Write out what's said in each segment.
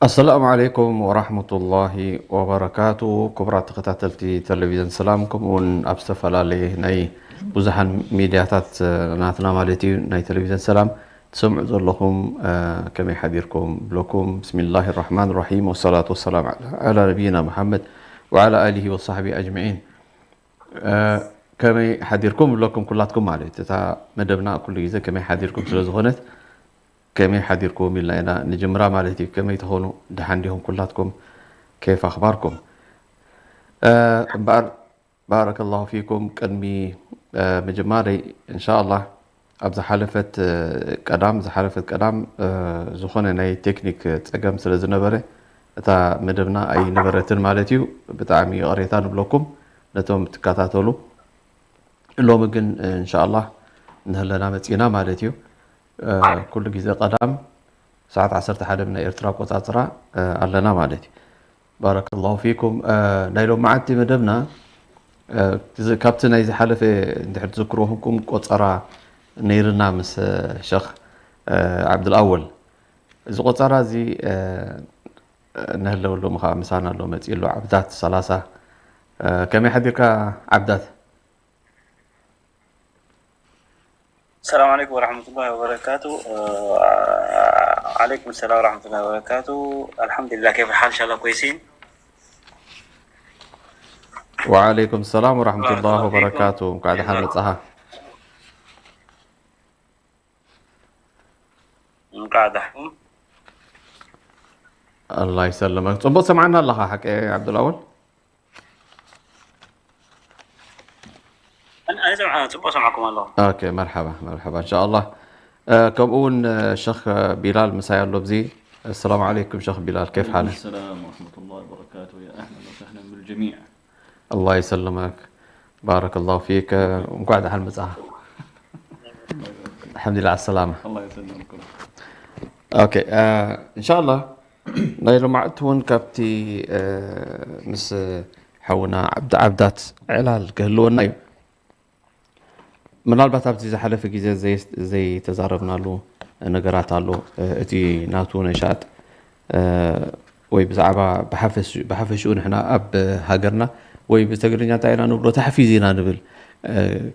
ኣሰላሙ ዓለይኩም ወራሕመቱላሂ ወበረካቱ። ክቡራት ተኸታተልቲ ቴሌቪዥን ሰላም፣ ከምኡ እውን ኣብ ዝተፈላለየ ናይ ብዙሓን ሚድያታት ናትና ማለት እዩ ናይ ቴሌቪዥን ሰላም ትሰምዑ ዘለኹም፣ ከመይ ሓዲርኩም ብለኩም። ብስሚላሂ ራሕማን ራሒም፣ ወሰላቱ ወሰላም ዓላ ነቢይና ሙሓመድ ወዓላ ኣሊሂ ወሳሕቢ ኣጅምዒን። ከመይ ሓዲርኩም ብለኩም ኩላትኩም ማለት እዩ። እታ መደብና ኩሉ ግዜ ከመይ ሓዲርኩም ስለ ዝኾነት፣ ከመይ ሓዲርኩም ኢልና ኢና ንጅምራ ማለት እዩ። ከመይ ትኾኑ፣ ደሓን ዲኹም ኩላትኩም? ኬፍ ኣኽባርኩም? እምበኣር ባረከላሁ ፊኩም። ቅድሚ ምጅማረይ እንሻኣላህ፣ ኣብ ዝሓለፈት ቀዳም ዝሓለፈት ቀዳም ዝኾነ ናይ ቴክኒክ ጸገም ስለ ዝነበረ፣ እታ መደብና ኣይነበረትን ማለት እዩ። ብጣዕሚ ይቕሬታ ንብለኩም ነቶም ትከታተሉ። ሎሚ ግን እንሻኣላህ ንህለና መጺና ማለት እዩ። ኩሉ ግዜ ቀዳም ሰዓት ዓሰርተ ሓደ ናይ ኤርትራ ኣቆጻጽራ ኣለና ማለት እዩ። ባረከላሁ ፊኩም። ናይ ሎማዓንቲ መደብና ካብቲ ናይ ዝሓለፈ እንድሕር ትዝክርዎ ኮንኩም ቆጸራ ነይርና ምስ ሸኽ ዓብዱልኣወል። እዚ ቆጸራ እዚ ነህለወሎም ከዓ ምሳና ኣሎ መጺኡ ኣሎ ዓብዳት ሰላሳ። ከመይ ሓዲርካ ዓብዳት? السلام عليكم ورحمة الله وبركاته. وعليكم السلام ورحمة الله وبركاته. الحمد لله، كيف الحال؟ إن شاء الله كويسين. وعليكم السلام ورحمة الله وبركاته. እንኳዕ ደሓን መጻኻ። እንኳዕ ደሓን። ኣላህ ይሰልመክ። ጽቡቅ ሰምዓና ኣለኻ ሓቂ ዓብዱልኣወል? ኣነ ሰምዓ ጽቡቅ ሰምዓኩም ኣለኹ። ኦኬ፣ መርሓባ መርሓባ። እንሻኣላህ ከምኡ እውን ሸኽ ቢላል ምሳይ ኣሎ ኣብዚ። ኣሰላሙ ዓለይኩም ሸኽ ቢላል፣ ኬፍ ሓለ? السلام ورحمة الله وبركاته. يا أهلا وسهلا بالجميع. ኣላህ ይሰልመክ። ባረከላሁ ፊክ። እንኳዕ ደሓን መጻኻ። ኣልሓምዱሊላህ ዓሰላማ። الله يسلمكم. ኦኬ፣ እንሻኣላህ ናይ ሎማዕቲ እውን ካብቲ ምስ ሓውና ዓብዲ ዓብዳት ዕላል ክህልወና እዩ። ምናልባት ኣብዚ ዝሓለፈ ግዜ ዘይተዛረብናሉ ነገራት ኣሎ። እቲ ናቱ ነሻጥ ወይ ብዛዕባ ብሓፈሽኡ ንሕና ኣብ ሃገርና ወይ ብተግርኛ እንታይ ኢና ንብሎ፣ ታሕፊዝ ኢና ንብል።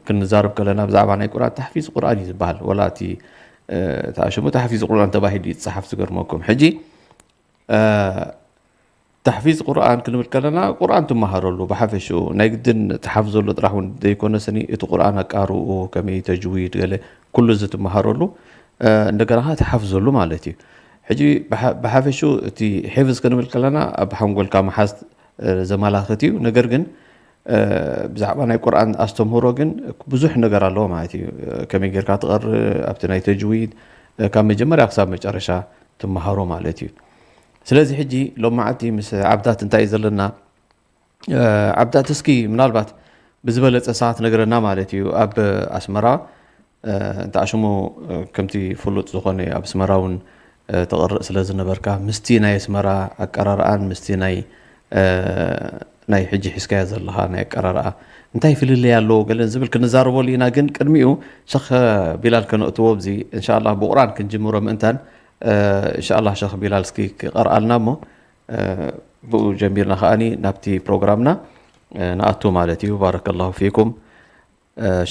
ክንዛረብ ከለና ብዛዕባ ናይ ቁርኣን ታሕፊዝ ቁርኣን እዩ ዝበሃል። ወላ እቲ ተኣሽሙ ታሕፊዝ ቁርኣን ተባሂሉ እዩ ዝፀሓፍ ዝገርመኩም። ሕጂ ታሕፊዝ ቁርኣን ክንብል ከለና ቁርኣን ትመሃረሉ ብሓፈሽኡ ናይ ግድን ትሓፍዘሉ ጥራሕ እውን ዘይኮነ ስኒ እቲ ቁርኣን ኣቃርኡ ከመይ ተጅዊድ ገለ ኩሉ እዚ ትመሃረሉ እንደገና ከዓ ትሓፍዘሉ ማለት እዩ። ሕጂ ብሓፈሽኡ እቲ ሒፍዝ ክንብል ከለና ኣብ ሓንጎልካ ምሓዝ ዘመላኽት እዩ። ነገር ግን ብዛዕባ ናይ ቁርኣን ኣስተምህሮ ግን ብዙሕ ነገር ኣለዎ ማለት እዩ። ከመይ ጌርካ ትቐርእ ኣብቲ ናይ ተጅዊድ ካብ መጀመርያ ክሳብ መጨረሻ ትመሃሮ ማለት እዩ። ስለዚ ሕጂ ሎማዓንቲ ምስ ዓብዳት እንታይ እዩ ዘለና? ዓብዳት እስኪ ምናልባት ብዝበለፀ ሰዓት ነግረና ማለት እዩ። ኣብ ኣስመራ እንተ ኣሽሙ ከምቲ ፍሉጥ ዝኾነ ኣብ ኣስመራ እውን ተቕርእ ስለ ዝነበርካ ምስቲ ናይ ኣስመራ ኣቀራርኣን ምስቲ ናይ ናይ ሕጂ ሒዝካዮ ዘለኻ ናይ ኣቀራርኣ እንታይ ፍልልይ ኣለዎ ገለን ዝብል ክንዛረበሉ ኢና። ግን ቅድሚኡ ሸኽ ቢላል ከነእትዎ ኣብዚ እንሻላ ብቁርኣን ክንጅምሮ ምእንታን እንሻላ ሸኽ ቢላል እስኪ ክቐርኣልና እሞ ብኡ ጀሚርና ከዓኒ ናብቲ ፕሮግራምና ንኣቱ ማለት እዩ። ባረከላሁ ፊኩም።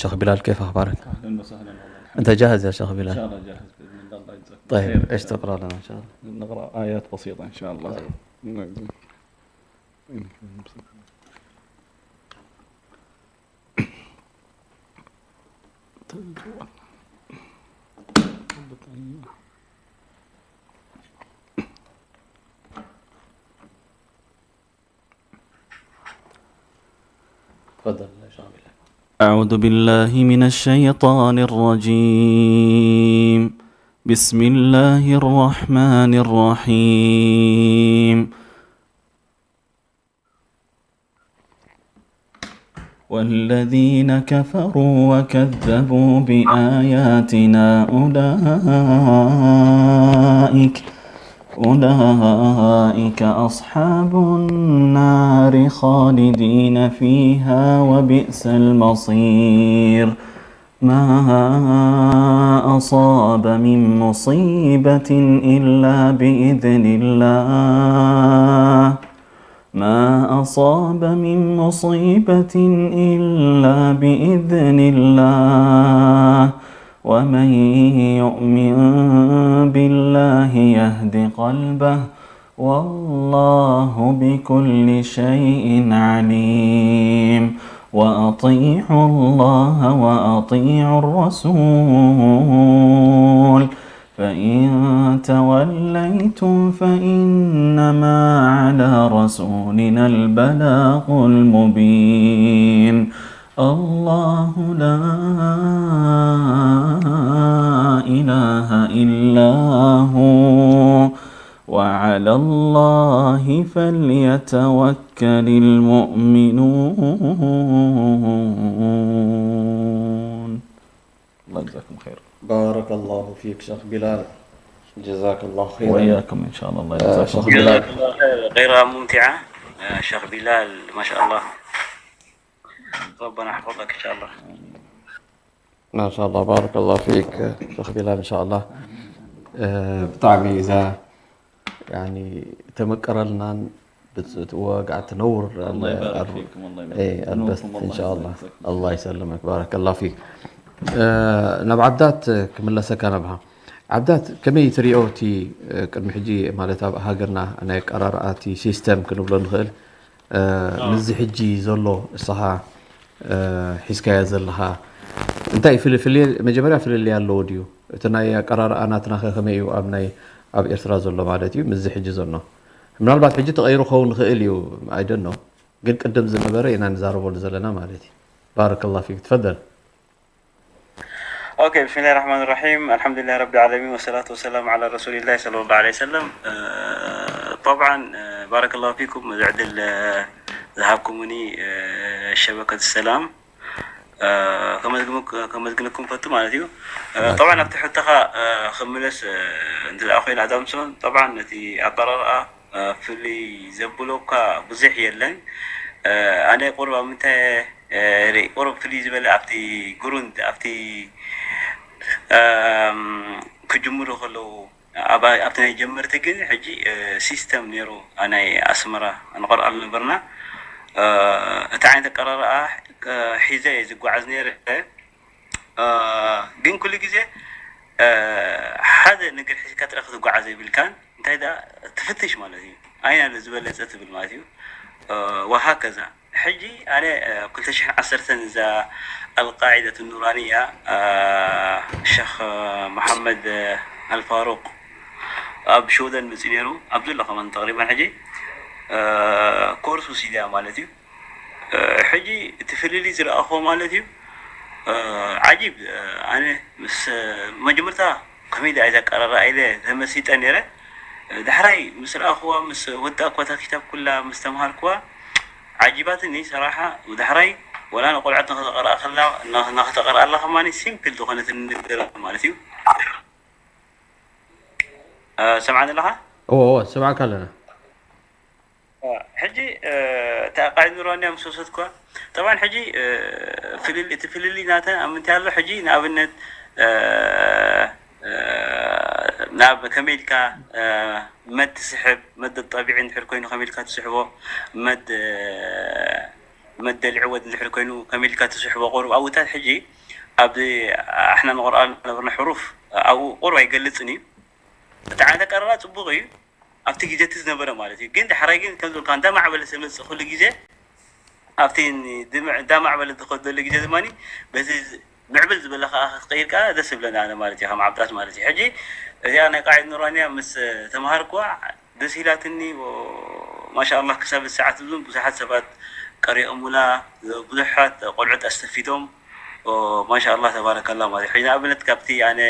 ሸኽ ቢላል ኬፍ ኣኽባርክ? اهلا وسهلا والله الحمد أنت جاهز يا شيخ بلال؟ ان شاء الله جاهز باذن الله. الله يجزاك طيب خير. ايش تقرا لنا ان شاء الله؟ نقرا ايات بسيطه ان شاء الله. تفضل يا شيخ بلال. أعوذ بالله من الشيطان الرجيم. بسم الله الرحمن الرحيم. والذين كفروا وكذبوا بآياتنا أولئك أولئك أصحاب النار خالدين فيها وبئس المصير. ما أصاب من مصيبة إلا بإذن الله. ما أصاب من مصيبة إلا بإذن الله. ومن يؤمن بالله يهد قلبه. والله بكل شيء عليم. وأطيعوا الله وأطيعوا الرسول. فإن توليتم فإنما على رسولنا البلاغ المبين. الله لا إله إلا هو وعلى الله فليتوكل المؤمنون. الله يجزاكم خير. بارك الله فيك شيخ بلال، جزاك الله خيرا. وإياكم إن شاء الله. الله يجزاكم شيخ خير. بلال. غير ممتعة. شيخ بلال ما شاء الله، ربنا يحفظك إن شاء الله. ما شاء الله، بارك الله فيك شيخ بلال. إن شاء الله ብጣዕሚ إذا يعني تمكرلنا بتوقع تنور الله يبارك فيكم. الله يبارك إيه فيكم. البث نوركم. إن شاء الله. يجزاكم. الله يسلمك، بارك الله فيك. ናብ ዓብዳት ክምለሰካ ነብሃ። ዓብዳት ከመይ ትሪኦ እቲ ቅድሚ ሕጂ ማለት ኣብ ሃገርና ናይ ኣቀራርባ እቲ ሲስተም ክንብሎ ንኽእል ምስዚ ሕጂ ዘሎ ንስኻ ሒዝካዮ ዘለኻ እንታይ ፍል- ፍልየ መጀመርያ ፍልልይ ኣለዎ ድዩ? እቲ ናይ ኣቀራርባ ናትና ከ ከመይ እዩ ኣብ ናይ ኣብ ኤርትራ ዘሎ ማለት እዩ ምስዚ ሕጂ ዘሎ? ምናልባት ሕጂ ተቐይሩ ክኸውን ይኽእል እዩ I don't know ግን ቅድም ዝነበረ ኢና ንዛረበሉ ዘለና ማለት እዩ። بارك الله فيك تفضل. أوكي، بسم الله الرحمن الرحيم. الحمد لله رب العالمين، والصلاة والسلام على رسول الله صلى الله عليه وسلم. طبعا بارك الله فيكم እዚ ዕድል ዝሃብኩምኒ ሸበከት ሰላም ከመስግነኩም ፈቱ ማለት እዩ። طبعا ኣብቲ ሕቶኻ ክምለስ እንተ ደኣ ኮይነ ኣዳምሶን طبعا እቲ ኣቀራርባ ፍልይ ዘብሎ እኳ ብዙሕ የለን። ኣነ ቁሩብ ኣብ ምንታይ ርኢ ቁሩብ ፍልይ ዝበለ ኣብቲ ግሩንድ ኣብቲ ክጅምሩ ከለዉ ኣብቲ ናይ ጀመርቲ ግን ሕጂ ሲስተም ነይሩ ናይ ኣስመራ ንቐርኣሉ ነበርና። እቲ ዓይነት ኣቀራርባ ሒዘ እየ ዝጓዓዝ ነይረ። ግን ኩሉ ግዜ ሓደ ነገር ሒዝካ ጥራይ ክትጓዓዝ የብልካን እንታይ ደኣ ትፍትሽ ማለት እዩ። ኣየናይ ዝበለፀ ትብል ማለት እዩ። وهكذا ሕጂ ኣነ ኣብ ክልተ ሽሕን ዓሰርተን እዛ ኣልቃዒደት ኑራንያ ሸኽ መሓመድ ኣልፋሩቅ ኣብ ሽወደን መፅኡ ነይሩ ኣብዚ ኣሎ ከማን ተቅሪበን ሕጂ ኮርስ ወሲደ እያ ማለት እዩ። ሕጂ እቲ ፍልልይ ዝረኣኽዎ ማለት እዩ ዓጂብ ኣነ ምስ መጀመርታ ከመይ ደኣ እዛ ኣቀራርባ ኢለ ተመሲጠ ነይረ። ዳሕራይ ምስ ረኣኽዋ ምስ ወዳእኳ እታ ክታብ ኩላ ምስ ተምሃርክዋ ዓጂባትኒ ሰራሓ። ዳሕራይ ወላ ንቆልዑት ንክተቐርኣ ከላ ንክተቐርኣላ ከማኒ ሲምፕል ዝኾነትኒ ነገር ማለት እዩ። ሰምዓኒ ኣለኻ? እወ እወ ሰምዓካ ኣለና። ሕጂ እቲ ኣቃዒድ ኑራንያ ምስ ወሰድኳ طبعا ሕጂ ፍልል እቲ ፍልልይ ናተን ኣብ ምንታይ ኣሎ ሕጂ ንኣብነት ናብ ከመይ ኢልካ መድ ትስሕብ መድ ጠቢዒ እንድሕር ኮይኑ ከመይ ኢልካ ትስሕቦ መድ መድ ደልዒ ወድ እንድሕር ኮይኑ ከመይ ኢልካ ትስሕቦ ቁሩብ ኣብታት ሕጂ ኣብዚ ኣሕና ንቆርኣ ነበርና ሕሩፍ ኣብኡ ቁሩብ ኣይገልፅን እዩ እቲ ዓይነት ኣቀራርባ ፅቡቅ እዩ ኣብቲ ግዜ እቲ ዝነበረ ማለት እዩ። ግን ዳሕራይ ግን ከም ዝበልካ እንዳማዕበለ ዝመፅእ ኩሉ ግዜ ኣብቲ እንዳማዕበለ ዝኸደሉ ግዜ ድማ በቲ ምዕብል ዝበለ ከዓ ክትቀይር ከዓ ደስ ይብለና ኣነ ማለት እዩ ከም ዓብዳት ማለት እዩ። ሕጂ እዚኣ ናይ ቃዒድ ኑራንያ ምስ ተምሃርኩዋ ደስ ኢላትኒ ማሻ ኣላህ ክሳብ ሰዓት እውን ብዙሓት ሰባት ቀሪኦሙላ ብዙሓት ቆልዑት ኣስተፊዶም ማሻ ኣላህ ተባረከላ ማለት እዩ። ሕጂ ንኣብነት ካብቲ ኣነ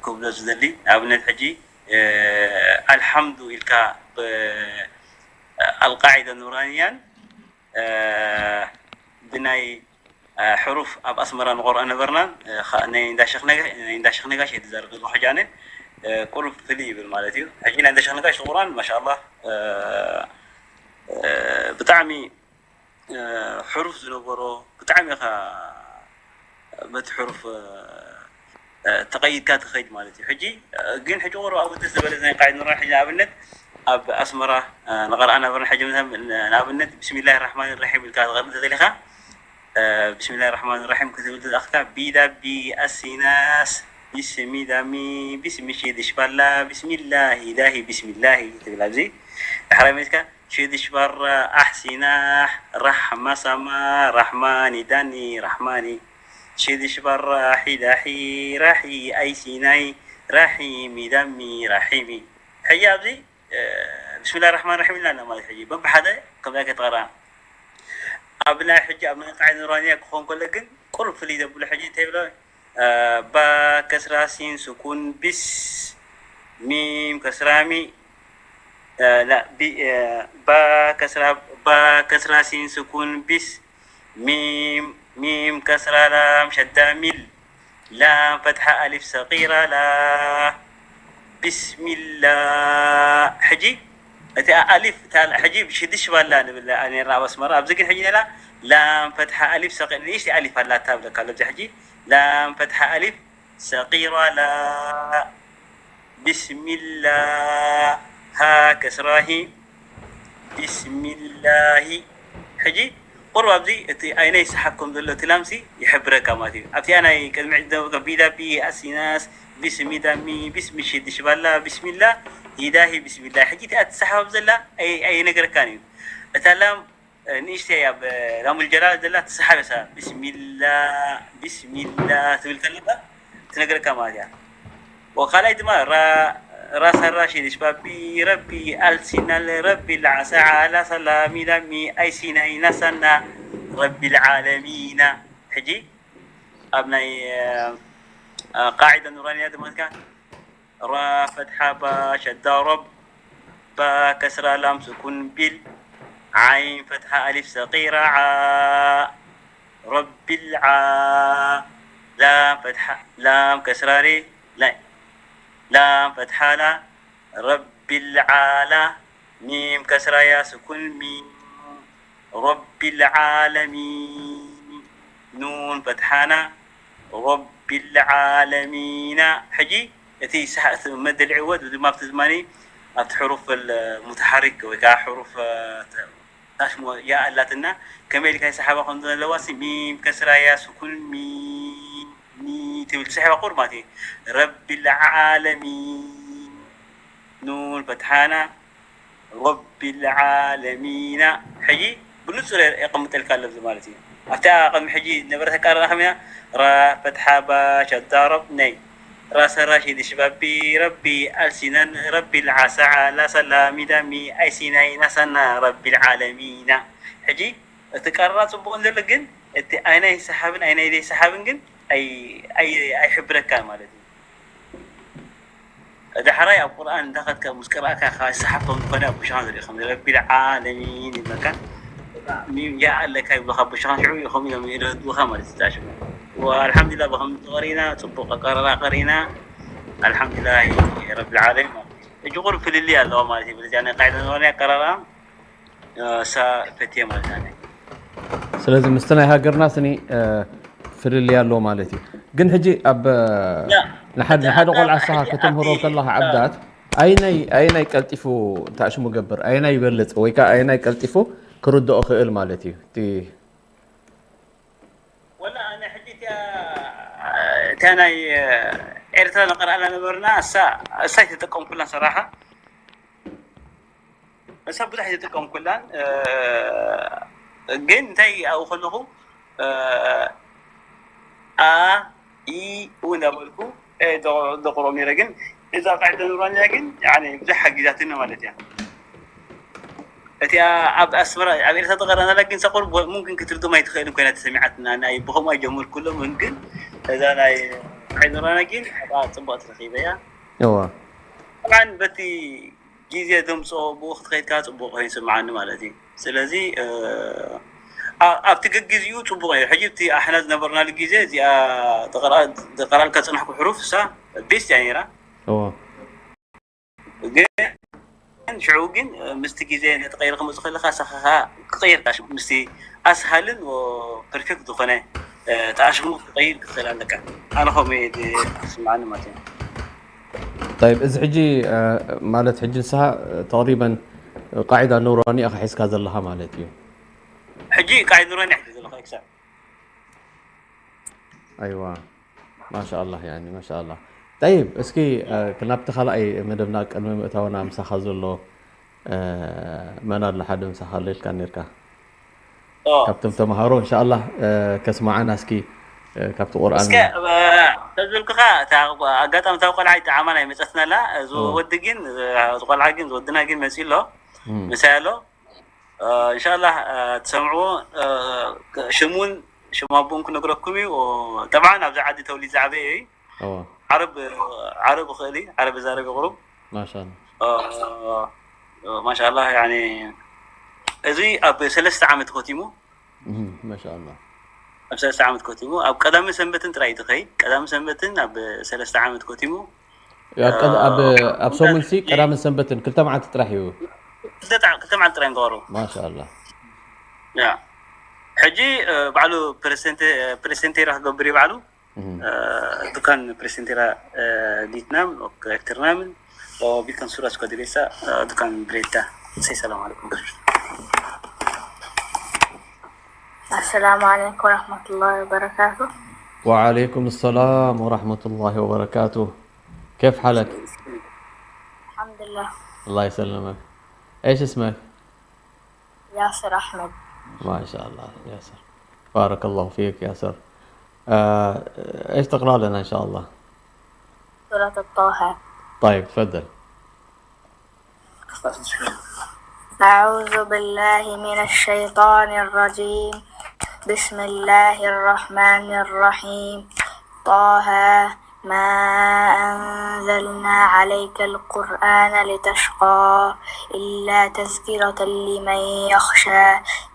ክብሎ ዝደሊ ንኣብነት ሕጂ ኣልሓምዱ ኢልካ ኣልቃዒደ ኑራንያን ብናይ ሕሩፍ ኣብ ኣስመራ ንቆርኦ ነበርና ናይ እንዳሸኽ ነጋሽ እየ ዝዛረብ ዘለኹ ሕጂ ኣነ ቁሩብ ፍልይ ይብል ማለት እዩ ሕጂ ናይ እንዳሸኽ ነጋሽ ቁርኣን ማሻ ኣላህ ብጣዕሚ ሕሩፍ ዝነበሮ ብጣዕሚ ኢኻ በቲ ሕሩፍ ተቐይድካ ትኸይድ ማለት እዩ። ሕጂ ግን ሕጂ ቁሩብ ኣብኡ ደስ ዝበለ ናይ ቃዒድ ኑራ። ሕጂ ንኣብነት ኣብ ኣስመራ ንቐርኣ ነበርና። ሕጂ ንኣብነት ብስሚላህ ራሕማን ራሒም ኢልካ ትቐርእ እንተደሊኻ፣ ብስሚላህ ራሕማን ራሒም ክትብል ተዛእኽካ፣ ቢዳቢ ኣሲናስ ቢስሚ ዳሚ ቢስሚ ሽድሽ ባላ ቢስሚላሂ ዳሂ ቢስሚላሂ ትብል። ኣብዚ ዳሕራይ መሊስካ ሽድሽ ባራ ኣሕሲናሕ ራሕማ ሳማ ራሕማኒ ዳኒ ራሕማኒ ሽድሽ ባራ ሒዳሒ ራሒ ኣይሲናይ ራሒሚ ዳሚ ራሒሚ። ሕጂ ኣብዚ ብስሚላህ ራሕማን ራሒም ኢልና ኣለና ማለት ሕጂ በብሓደ ከምዛ ከተቕርኣ ኣብ ናይ ሕጂ ኣብ ናይ ቃዒዳ ኑራንያ ክኾን ከሎ ግን ቁሩብ ፍልይ ዘብሎ ሕጂ እንታይ ይብሎ? ባ ከስራ ሲን ስኩን ቢስ ሚም ከስራ ሚ ባ ከስራ ባ ከስራ ሲን ስኩን ቢስ ሚም ሚም ከስራ ላም ሸዳ ሚል ላም ፈትሓ ኣሊፍ ሰቂራ ላ ቢስሚላ። ሕጂ እቲ ኣሊፍ እታ ሕጂ ሽድሽ ባላ ንብል ኔርና ኣብ ኣስመራ። ኣብዚ ግን ሕጂ ኔራ ላም ፈትሓ ኣሊፍ ሰቂራ ንእሽቲ ኣሊፍ ኣላታ ብለካ ኣሎ። ኣብዚ ሕጂ ላም ፈትሓ ኣሊፍ ሰቂራ ላ ቢስሚላ ሃ ከስራሂ ቢስሚላሂ። ሕጂ ቁሩብ ኣብዚ እቲ ኣይናይ ሰሓብ ከም ዘሎ እቲ ላምሲ ይሕብረካ ማለት እዩ። ኣብቲኣ ናይ ቅድሚ ዕደወ ቢዳ ቢ ኣሲናስ ቢስሚ ዳሚ ቢስሚ ሽድሽ ባላ ቢስሚላ ይዳሂ ቢስሚላ። ሕጂ እቲኣ ትሰሓብ ዘላ ኣይ- ኣይነገረካን እዩ። እታ ላም ንእሽተይ ኣብ ላሙል ጀላል ዘላ ትሰሓብ እያ። ቢስሚላ ቢስሚላ ትብል ከለካ ትነግረካ ማለት እያ። ወካልኣይ ድማ ራ ራሳ ራሺድ ሽባቢ ረቢ ኣልሲናል ረቢ ልዓሳ ዓላ ሰላሚ ላሚ ኣይሲናይ ናሳና ረቢ ልዓለሚና። ሕጂ ኣብ ናይ ቃዒዳ ኑራንያ ድማ ራ ፈትሓ ባ ሸዳ ረብ ባ ከስራ ላም ስኩን ቢል ዓይን ፈትሓ ኣሊፍ ሰቂራ ዓ ረቢል ዓ ላም ፈትሓ ላም ከስራ ሬ ላ ላም ፈትሓ ላ ረቢል ዓላ ሚም ከስራ ያ ስኩን ሚ ረቢል ዓለሚን ኑን ፈትሓና ረቢል ዓለሚና። ሕጂ እቲ ሰሓ- እቲ መደልዒ ወ ድማ ኣብቲ ዝማኒ ኣብቲ ሕሩፍ ሙተሓሪክ ወይ ከዓ ሕሩፍ ታሽሞ ያ ኣላትና ከመይ ኢልካ ይሰሓባ ከም ዘለዋ ሲ ሚም ከስራ ያ ስኩን ሚ ሚ ትብል ትስሕባ ቁር ማለት እዩ። ረቢል ዓለሚን ኑን ፈትሓና ረቢል ዓለሚና። ሕጂ ብንጹር የቐምጠልካ ኣሎ እዚ ማለት እዩ። ኣብታ ቅድሚ ሕጂ ዝነበረት ኣቀራርባ ከመይ እያ? ራ ፈትሓ ባ ሸዳ ረብ ናይ ራሰ ራሺድ ሽባቢ ረቢ ኣልሲናን ረቢል ዓሳ ዓላ ሰላሚ ዳሚ ኣይሲናይ ናሳና ረቢል ዓለሚና። ሕጂ እቲ ቀረራ ጽቡቕ እንዘሎ ግን እቲ ኣይናይ ሰሓብን ኣይናይ ዘይሰሓብን ግን ኣይ- ኣይ- ኣይሕብረካን ማለት እዩ። ዳሕራይ ኣብ ቁርኣን እንዳኸድካ ምስ ቀራእካ ካብ ዝሰሓብ ከም ዝኾነ ኣብ ብሻኻን ዝርኢ ከም ረቢል ዓለሚን ይብለካ። ሚም ያ ኣለካ ይብሉኻ ብሻኻን ሽዑ ኢኹም ኢሎም ይረድኡኻ ማለት እዩ። ታሽሙ ወኣልሓምዱሊላህ ብኸምዚ ቀሪእና ጽቡቕ ኣቀራርባ ቀሪእና ኣልሓምዱሊላህ ረቢል ዓለሚን ማለት እዩ። ሕጂ ቁሩብ ፍልልይ ኣለዎ ማለት እዩ። በዚኣ ናይ ቃዒዳ ኑራንያ ኣቀራርባ እሳ ፈትየ ማለት ኣነ ስለዚ ምስቲ ናይ ሃገርና ስኒ ፍልልይ ኣሎ ማለት እዩ። ግን ሕጂ ኣብ ንሓደ ቆልዓ ንስኻ ከተምህሮ ከለኻ ዓብዳት ኣይናይ ኣይናይ ቀልጢፉ ታሽሙ ገብር ኣይናይ ይበልፅ ወይ ከዓ ኣይናይ ቀልጢፉ ክርድኦ ክእል ማለት እዩ። እቲ ወላ ኣነ ሕጂ እቲያ እቲያ ናይ ኤርትራ ንቀርኣላ ነበርና እሳ እሳ ኣይተጠቀምኩላ ሰራሓ እሳ ብዙሕ ኣይተጠቀምኩላን ግን እንታይ ኣብኡ ከለኹ ኣ ኢ ኡ እንዳበልኩ ደቁሮም ነረ ግን እዛ ቃዕደ ኑራንያ ግን ብዙሕ ሓጊዛትኒ ማለት እያ። እቲኣ ኣብ ኣስመራ ኣብ ኤርትራ ተቐረናላ ግን ሰቁር ሙምክን ክትርድም ኣይትኽእልን ኮይና ተሰሚዓትና ናይ ብኸምኡ ኣይጀመርኩሎም ግን እዛ ናይ ቃዕደ ኑራንያ ግን ኣብኣ ፅቡቅ ትረኺበያ። እዋ طبعا በቲ ግዜ ደምፅኦ ብኡ ክትኸይድካ ፅቡቅ ኮይኑ ይስምዓኒ ማለት እዩ። ስለዚ ኣብቲ ገግዜኡ ፅቡቅ እዩ። ሕጂ እቲ ኣሕና ዝነበርናሉ ግዜ እዚኣ ተቐራልካ ዝፀናሕኩ ሕሩፍ እሳ ቤስት እያ ነይራ። እዎ ግን ሽዑ ግን ምስቲ ግዜ ነቲ ቀይር ክመፁ ከለካ እሳኻ ክቀይር ዳሽ ምስቲ ኣስሃልን ፐርፌክት ዝኾነ ተኣሽሙ ክቀይድ ክትኽእል ኣለካ። ኣነ ከምኡ እየ ዝስምዓኒ ማለት እዩ። طيب እዚ ሕጂ ማለት ሕጂ ንስኻ ተቅሪበን ቃዒዳ ኑራኒ ኢኻ ሒዝካ ዘለኻ ማለት እዩ። ሕጂ ቃዒዳ ኑራኒ ሕጂ ዘለኻ ክሳብ ኣይዋ ማሻ ኣላህ ያኒ ማሻ ኣላህ። ጠይብ እስኪ ናብቲ ካልኣይ መደብና ቅድሚ ምእታውና ምሳኻ ዘሎ መን ኣሎ ሓደ ምሳኻ ኣሎ ኢልካ ነርካ? ካብቶም ተምሃሮ እንሻ ኣላህ ከስማዓና እስኪ ካብቲ ቁርኣን እስከ ተዝብልክኻ ኣጋጣሚ ታብ ቆልዓ ይጠዓማ ናይ መፀትና ኣላ። እዚ ወዲ ግን ቆልዓ ግን ወድና ግን መፂ ኣሎ ምሳይ ኣሎ። እንሻ ኣላህ ትሰምዕዎ። ሽሙን ሽም ኣቦን ክነግረኩም እዩ። ጠብዓን ኣብዚ ዓዲ ተወሊድ ዝዓበየ እዩ። ዓረብ ዓረብ ይኽእል እዩ። ዓረብ ይዛረብ ይቕሩብ ማሻላ ማሻላ። እዚ ኣብ ሰለስተ ዓመት ኮቲሙ ማሻላ ኣብ ሰለስተ ዓመት ኮቲሙ ኣብ ቀዳምን ሰንበትን ጥራይ እዩ ዝኸይድ። ቀዳምን ሰንበትን ኣብ ሰለስተ ዓመት ኮቲሙ ኣብ ሰሙን ሲ ቀዳምን ሰንበትን ክልተ መዓልቲ ጥራሕ እዩ። ክልተ መዓልቲ ጥራሕ ንገብሮ ማሻላ። ሕጂ ባዕሉ ፕሬስቴራ ክገብር እዩ ባዕሉ ዱካን ፕሬስቴራ ቪትናም ክርናምን ቢልከን ሱራ ስኳ ድሬሳ ዱካን ብሬታ ሰይ ሰላም ዓለይኩም السلام عليكم ورحمة الله وبركاته. وعليكم السلام ورحمة الله وبركاته. كيف حالك؟ الحمد لله. الله يسلمك. ايش اسمك؟ ياسر أحمد. ما شاء الله ياسر. بارك الله فيك ياسر. آه، ايش تقرا لنا ان شاء الله؟ سورة طه. طيب تفضل. أعوذ بالله من الشيطان الرجيم. بسم الله الرحمن الرحيم. طه ما أنزلنا عليك القرآن لتشقى إلا تذكرة لمن يخشى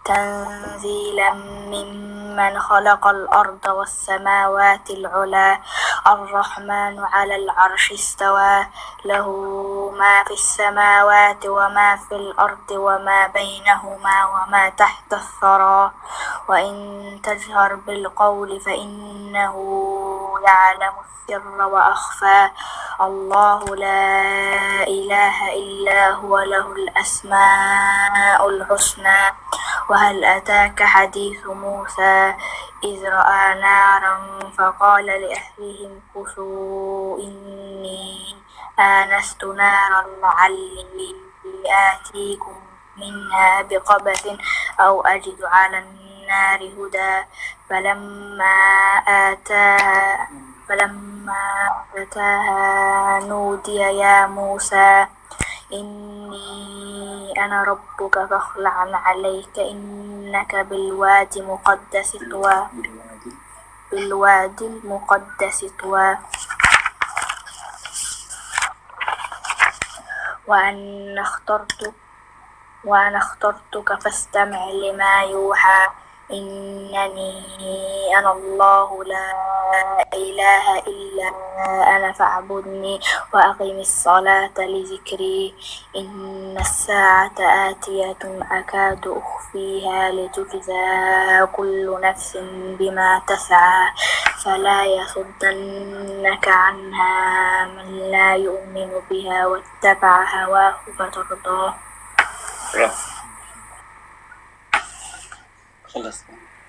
تنزيلا ممن خلق الأرض والسماوات العلى الرحمن على العرش استوى له ما في السماوات وما في الأرض وما بينهما وما تحت الثرى وإن تجهر بالقول فإنه يعلم السر وأخفى الله لا إله إلا هو له الأسماء الحسنى وهل أتاك حديث موسى إذ رأى نارا فقال لأهله امكثوا إني آنست نارا لعلي آتيكم منها بقبس أو أجد على النار هدى فلما أتاها فلما أتاها نودي يا موسى إني أنا ربك فاخلع عليك إنك بالوادي المقدس طوى بالوادي المقدس طوى وأنا اخترتك وأنا اخترتك فاستمع لما يوحى إنني أنا الله لا إله إلا أنا فاعبدني وأقم الصلاة لذكري إن الساعة آتية أكاد أخفيها لتجزى كل نفس بما تسعى فلا يصدنك عنها من لا يؤمن بها واتبع هواه فتردى خلصت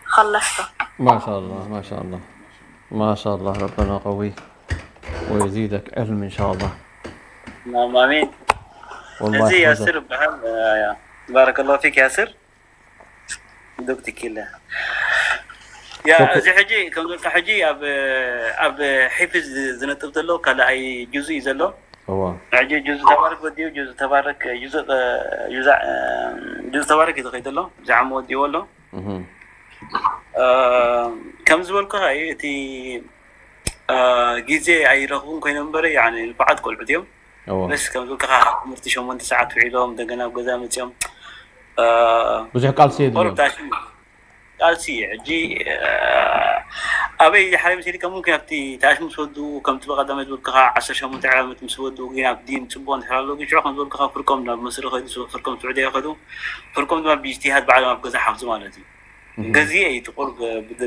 خلصت ما شاء الله ما شاء الله ما شاء الله ربنا قوي ويزيدك علم إن شاء الله اللهم آمين والله يحفظك ياسر بحال بارك الله فيك ياسر دوك تكيلا يا زي حجي كم قلت حجي أب أب حفظ زنت أبدلو كلا أي جزء يزلو هو حجي جزء تبارك وديو جزء تبارك جزء جزء جزء تبارك إذا خيدلو زعم وديو له ከም ዝበልኩኻ እዩ እቲ ግዜ ኣይረኽቡን ኮይኖም እምበር ንፉዓት ቆልዑት እዮም። በስ ከም ዝበልኩኻ ትምህርቲ ሸሞንተ ሰዓት ውዒሎም እንደገና ኣብ ገዛ መፅኦም ብዙሕ ቃልሲ የድልዮም። ቃልሲ እዩ። ሕጂ ኣበይ ዝሓለይ መሲልካ ሙምኪን ኣብቲ ተኣሽሙ ምስ ወድኡ ከምቲ ብቐዳማይ ዝበልኩኻ ዓሰርተ ሸሞንተ ዓመት ምስ ወድኡ ግን ኣብ ዲን ፅቡቕ እንድሕር ኣሎ ግን ሽዑ ከም ዝበልኩኻ ፍርቆም ናብ መስሪ ከይዱ ፍርቆም ስዑድያ ከዱ ፍርቆም ድማ ብእጅትሃድ ባዕሎም ኣብ ገዛ ሓፍዙ ማለት እዩ። ገዚኤ እዩ ጥቁር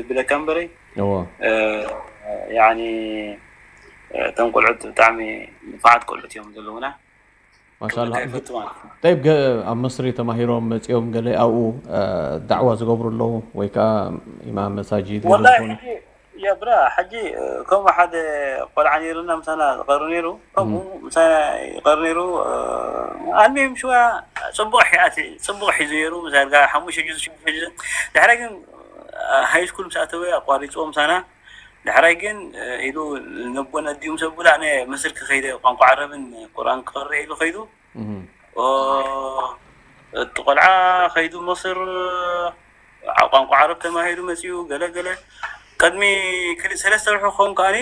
ብለካ እምበረይ። ያኒ እቶም ቆልዑት ብጣዕሚ ንፋዓት ቆልዑት እዮም ዘለውና። ማሻላ። ጠይብ፣ ኣብ መስሪ ተማሂሮም መፂኦም ገለ ኣብኡ ዳዕዋ ዝገብሩ ኣለዉ ወይ ከዓ ኢማም መሳጂድ ገለ ወላሂ ዝኾኑ? ሕጂ ያ ብራ ሕጂ ከምኡ ሓደ ቆልዓ ነይሩና ምሳና ዝቐሪ ነይሩ። ከምኡ ምሳና ይቐሪ ነይሩ። ኣልሚም ሽዋ ፅቡቕ ሕያት ፅቡቕ ሒዙ ነይሩ። ምሳልካ ሓሙሽተ ጁዝ ሽዱሽተ ጁዝ ድሕራይ ግን ሃይ ስኩል ምስ ኣተወ ኣቋሪፅዎ ምሳና። ድሕራይ ግን ኢሉ ነቦን ኣዲኡ ምስ ኣቡላ ኣነ መስር ክኸይደ ቋንቋ ዓረብን ቁርኣን ክቐርእ ኢሉ ከይዱ። እቲ ቆልዓ ከይዱ መስር ቋንቋ ዓረብ ተማሂሩ መፂኡ ገለ ገለ ቅድሚ ክልተ ሰለስተ ወርሒ ክኸውን ከዓኒ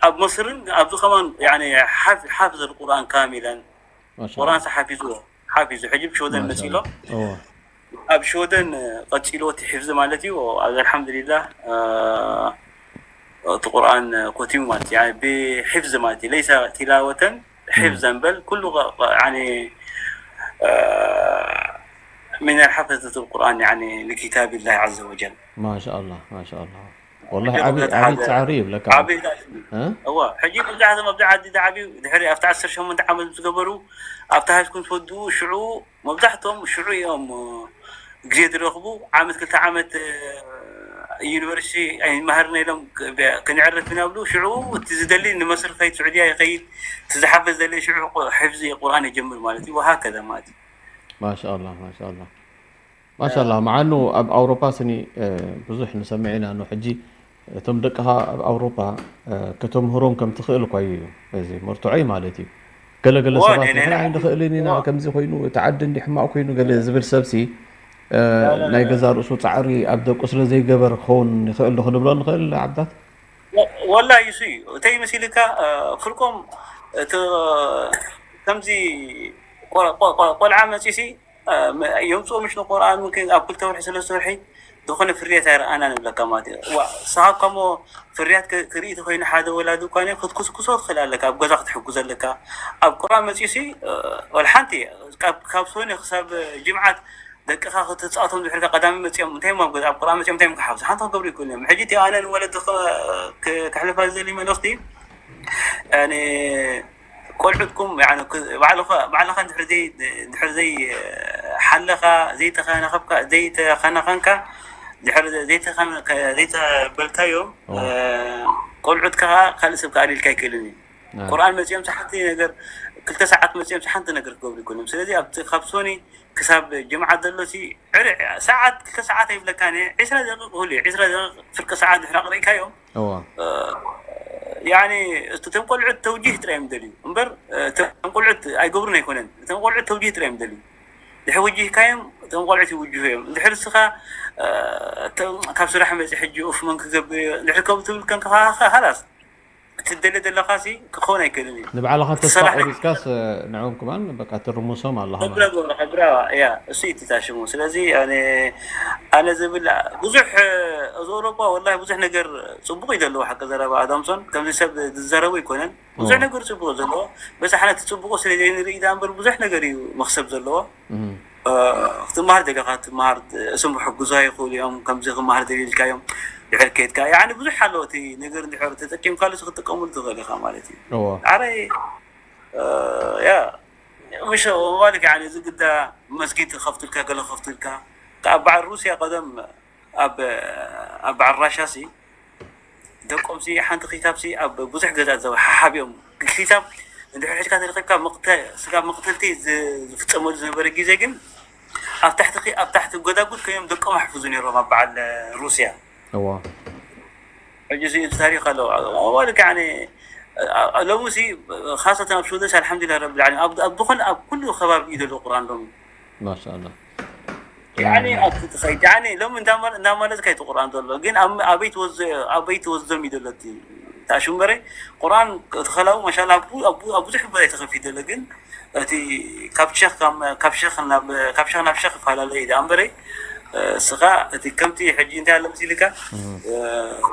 ኣብ መስርን ኣብዚ ከማን ሓፍዝ ቁርኣን ካሚለን ቁርኣን ሓፊዙ ሓፊዙ ሕጂ ብሽወደን መፂሎ ኣብ ሽወደን ቀፂሎ እቲ ሕፍዚ ማለት እዩ። ኣብዚ ኣልሓምዱሊላህ እቲ ቁርኣን ኮቲሙ ማለት እዩ። ብሕፍዚ ማለት እዩ። ለይሰ ቲላወተን ሕፍዘን በል ኩሉ من حفظة القرآن يعني لكتاب الله عز وجل. ማሻኣላ ማሻኣላ። ወላሂ ዓብዪ ዓብዪ ፃዕሪ ይብለካ። ዓብዪ እ? እዋ ሕጂ መብዛሕትኦም ኣብዚ ዓዲ ዝዓብዩ ድሕሪ ኣብቲ ዓሰርተ ሸሞንተ ዓመት ምስ ገበሩ ኣብቲ ሃይስኩል ምስ ወድኡ ሽዑ መብዛሕትኦም ሽዑ እዮም ግዜ ዝረኽቡ። ዓመት ክልተ ዓመት ዩኒቨርሲቲ ኣይንመሃርና ኢሎም ክነዕርፍ ኢና ብሉ። ሽዑ እቲ ዝደሊ ንመስር ከይድ ስዑድያ ይኸይድ፣ እቲ ዝሓፍዝ ዝደሊ ሽዑ ሕፍዚ ቁርኣን ይጀምር ማለት እዩ። ወሃከዛ ማለት እዩ። ማሻኣላ ማሻኣላ ማሻላ። መዓኑ ኣብ ኣውሮፓ ስኒ ብዙሕ ንሰምዕ ኢና። ኖ ሕጂ እቶም ደቅኻ ኣብ ኣውሮፓ ከተምህሮም ከም ትኽእል እኳ እዩ እዚ መርትዖይ ማለት እዩ። ገለገለ ሰባት ንሕና ኣይንኽእልን ኢና ከምዚ ኮይኑ እቲ ዓዲ እንዲ ሕማቕ ኮይኑ ገለ ዝብል ሰብሲ ናይ ገዛ ርእሱ ፃዕሪ ኣብ ደቁ ስለ ዘይገበር ክኸውን ይኽእል ዶ ክንብሎ ንኽእል ዓብታት? ወላ ይሱ እዩ እተይ መሲልካ ፍርቆም እቲ ከምዚ ቆልዓ መፂሲ የምፅኦ ምሽ ንቁርኣን ምክን ኣብ ክልተ ወርሒ ሰለስተ ወርሒ ዝኾነ ፍርያት ኣይረኣና ንብለካ ማለት እዩ። ዋ ንስኻ እኳ እሞ ፍርያት ክርኢ ተኮይኑ ሓደ ወላዲ እኳ ክትኩስኩሶ ትኽእል ኣለካ፣ ኣብ ገዛ ክትሕጉዝ ኣለካ። ኣብ ቁርኣን መፂሲ ወላ ሓንቲ ካብ ሶኒ ክሳብ ጅምዓት ደቅኻ ክትፃወቶም ድሕርካ ቀዳሚ መፂኦም እንታይ ኣብ ገዛ ኣብ ቁርኣን መፂኦም እንታይ ክሓፍዙ ሓንቲ ክገብሩ ይክእሉ እዮም። ሕጂ እቲ ኣነ ንወለዲ ከሕልፋ ዝደሊ መልእኽቲ ቆልዑትኩም ባዕልኻ እንድሕር ዘይ ሓለኻ ዘይተኸናኸንካ ዘይተበልካዮም ቆልዑትካ ከዓ ካልእ ሰብ ክኣልልካ ኣይክእልን እዩ። ቁርኣን መፅኦም ሓንቲ ነገር ክልተ ሰዓት መፅኦም ሓንቲ ነገር ክገብሩ ይኮኖም። ስለዚ ካብ ሶኒ ክሳብ ጅምዓት ዘሎ ሰዓት ክልተ ሰዓት ኣይብለካ ዕስራ ደቂቕ ሁሉ ዕስራ ደቂቕ ፍርቂ ሰዓት ድሕሪ ኣቕሪእካዮም ያኒ እቶም ቆልዑት ተውጂህ ጥራይ እዮም ደልዩ እምበር እቶም ቆልዑት ኣይገብሩን ኣይኮነን። እቶም ቆልዑት ተውጂህ ጥራይ እዮም ደልዩ። ድሕሪ ውጂህካዮም እቶም ቆልዑት ይውጅሁ እዮም። ድሕሪ እስኻ ካብ ስራሕ መፂ ሕጂ ኡፍ መን ክገብር እዮ ድሕሪ ከምኡ ትብል ከንካ ሃላስ እቲ ደለ ዘለካ ሲ ክኸውን ኣይክእልን እዩ። ንባዕልኻ ተስፋ ቆሪፅካስ ንዕኦም ክማን በቃ ትርሙሶም ኣለኻ ማለት ብራ ያ እሱ ይትታሽሙ። ስለዚ ኣነ ዝብል ብዙሕ እዚ ኣውሮፓ ወላ ብዙሕ ነገር ፅቡቅ እዩ ዘለዎ ሓቂ ዘረባ ኣዳምሶን ከምዚ ሰብ ዝዘረቡ ኣይኮነን። ብዙሕ ነገር ፅቡቅ ዘለዎ በፃሕና እቲ ፅቡቁ ስለ ዘይንርኢ ዳ እምበር ብዙሕ ነገር እዩ መክሰብ ዘለዎ። ክትመሃር ደለካ ትመሃር ስም ክሕግዙ ይኽእሉ እዮም። ከምዚ ክመሃር ደሊልካ እዮም ድሕር ከይድካ ያኒ ብዙሕ ኣሎ እቲ ነገር እንድሕር ተጠቂምካሉ ክትጥቀሙሉ ትኽእል ኢኻ ማለት እዩ። ኣረይ ያ ምሽ ማለት ያኒ እዚ ግዳ መስጊድ ከፍትልካ ገለ ከፍትልካ ኣብ በዓል ሩስያ ቀደም ኣብ ኣብ በዓል ራሻ ሲ ደቆም ሲ ሓንቲ ክታብ ሲ ኣብ ብዙሕ ገዛ ዘው ሓሓቢኦም ክታብ እንድሕር ሒዝካ ተረኺብካ ስጋብ መቕተልቲ ዝፍፀመሉ ዝነበረ ግዜ ግን ኣብ ታሕቲ ኣብ ታሕቲ ጎዳጉድ ኮይኖም ደቆም ኣሕፍዙ ነይሮም ኣብ በዓል ሩስያ። ሕጂ እዚ ታሪክ ኣለዎ ኣዋልክ ሎሚ ሲ ካሰተን ኣብ ሽወደስ ኣልሓምዱሊላህ ረብል ዓለሚን ኣብ ዝኾነ ኣብ ኩሉ ከባቢ እዩ ዘሎ ቁርኣን ሎሚ። ማሻላ ያኒ ኣብቲ ትኸይድ ያኒ ሎም እንዳማለጥካ እቲ ቁርኣን ዘሎ ግን ኣበይ ትወስዶም እዩ ዘሎ እቲ ታሽምበረ ቁርኣን ተኸላቡ ማሻላ ኣብ ብዙሕ ቦታ ተኸፊት ዘሎ ግን እቲ ካብ ሸኽ ካብ ሸኽ ናብ ሸኽ ይፈላለ እዩ ዳ እምበረ እስኻ እቲ ከምቲ ሕጂ እንታይ ኣሎ መሲልካ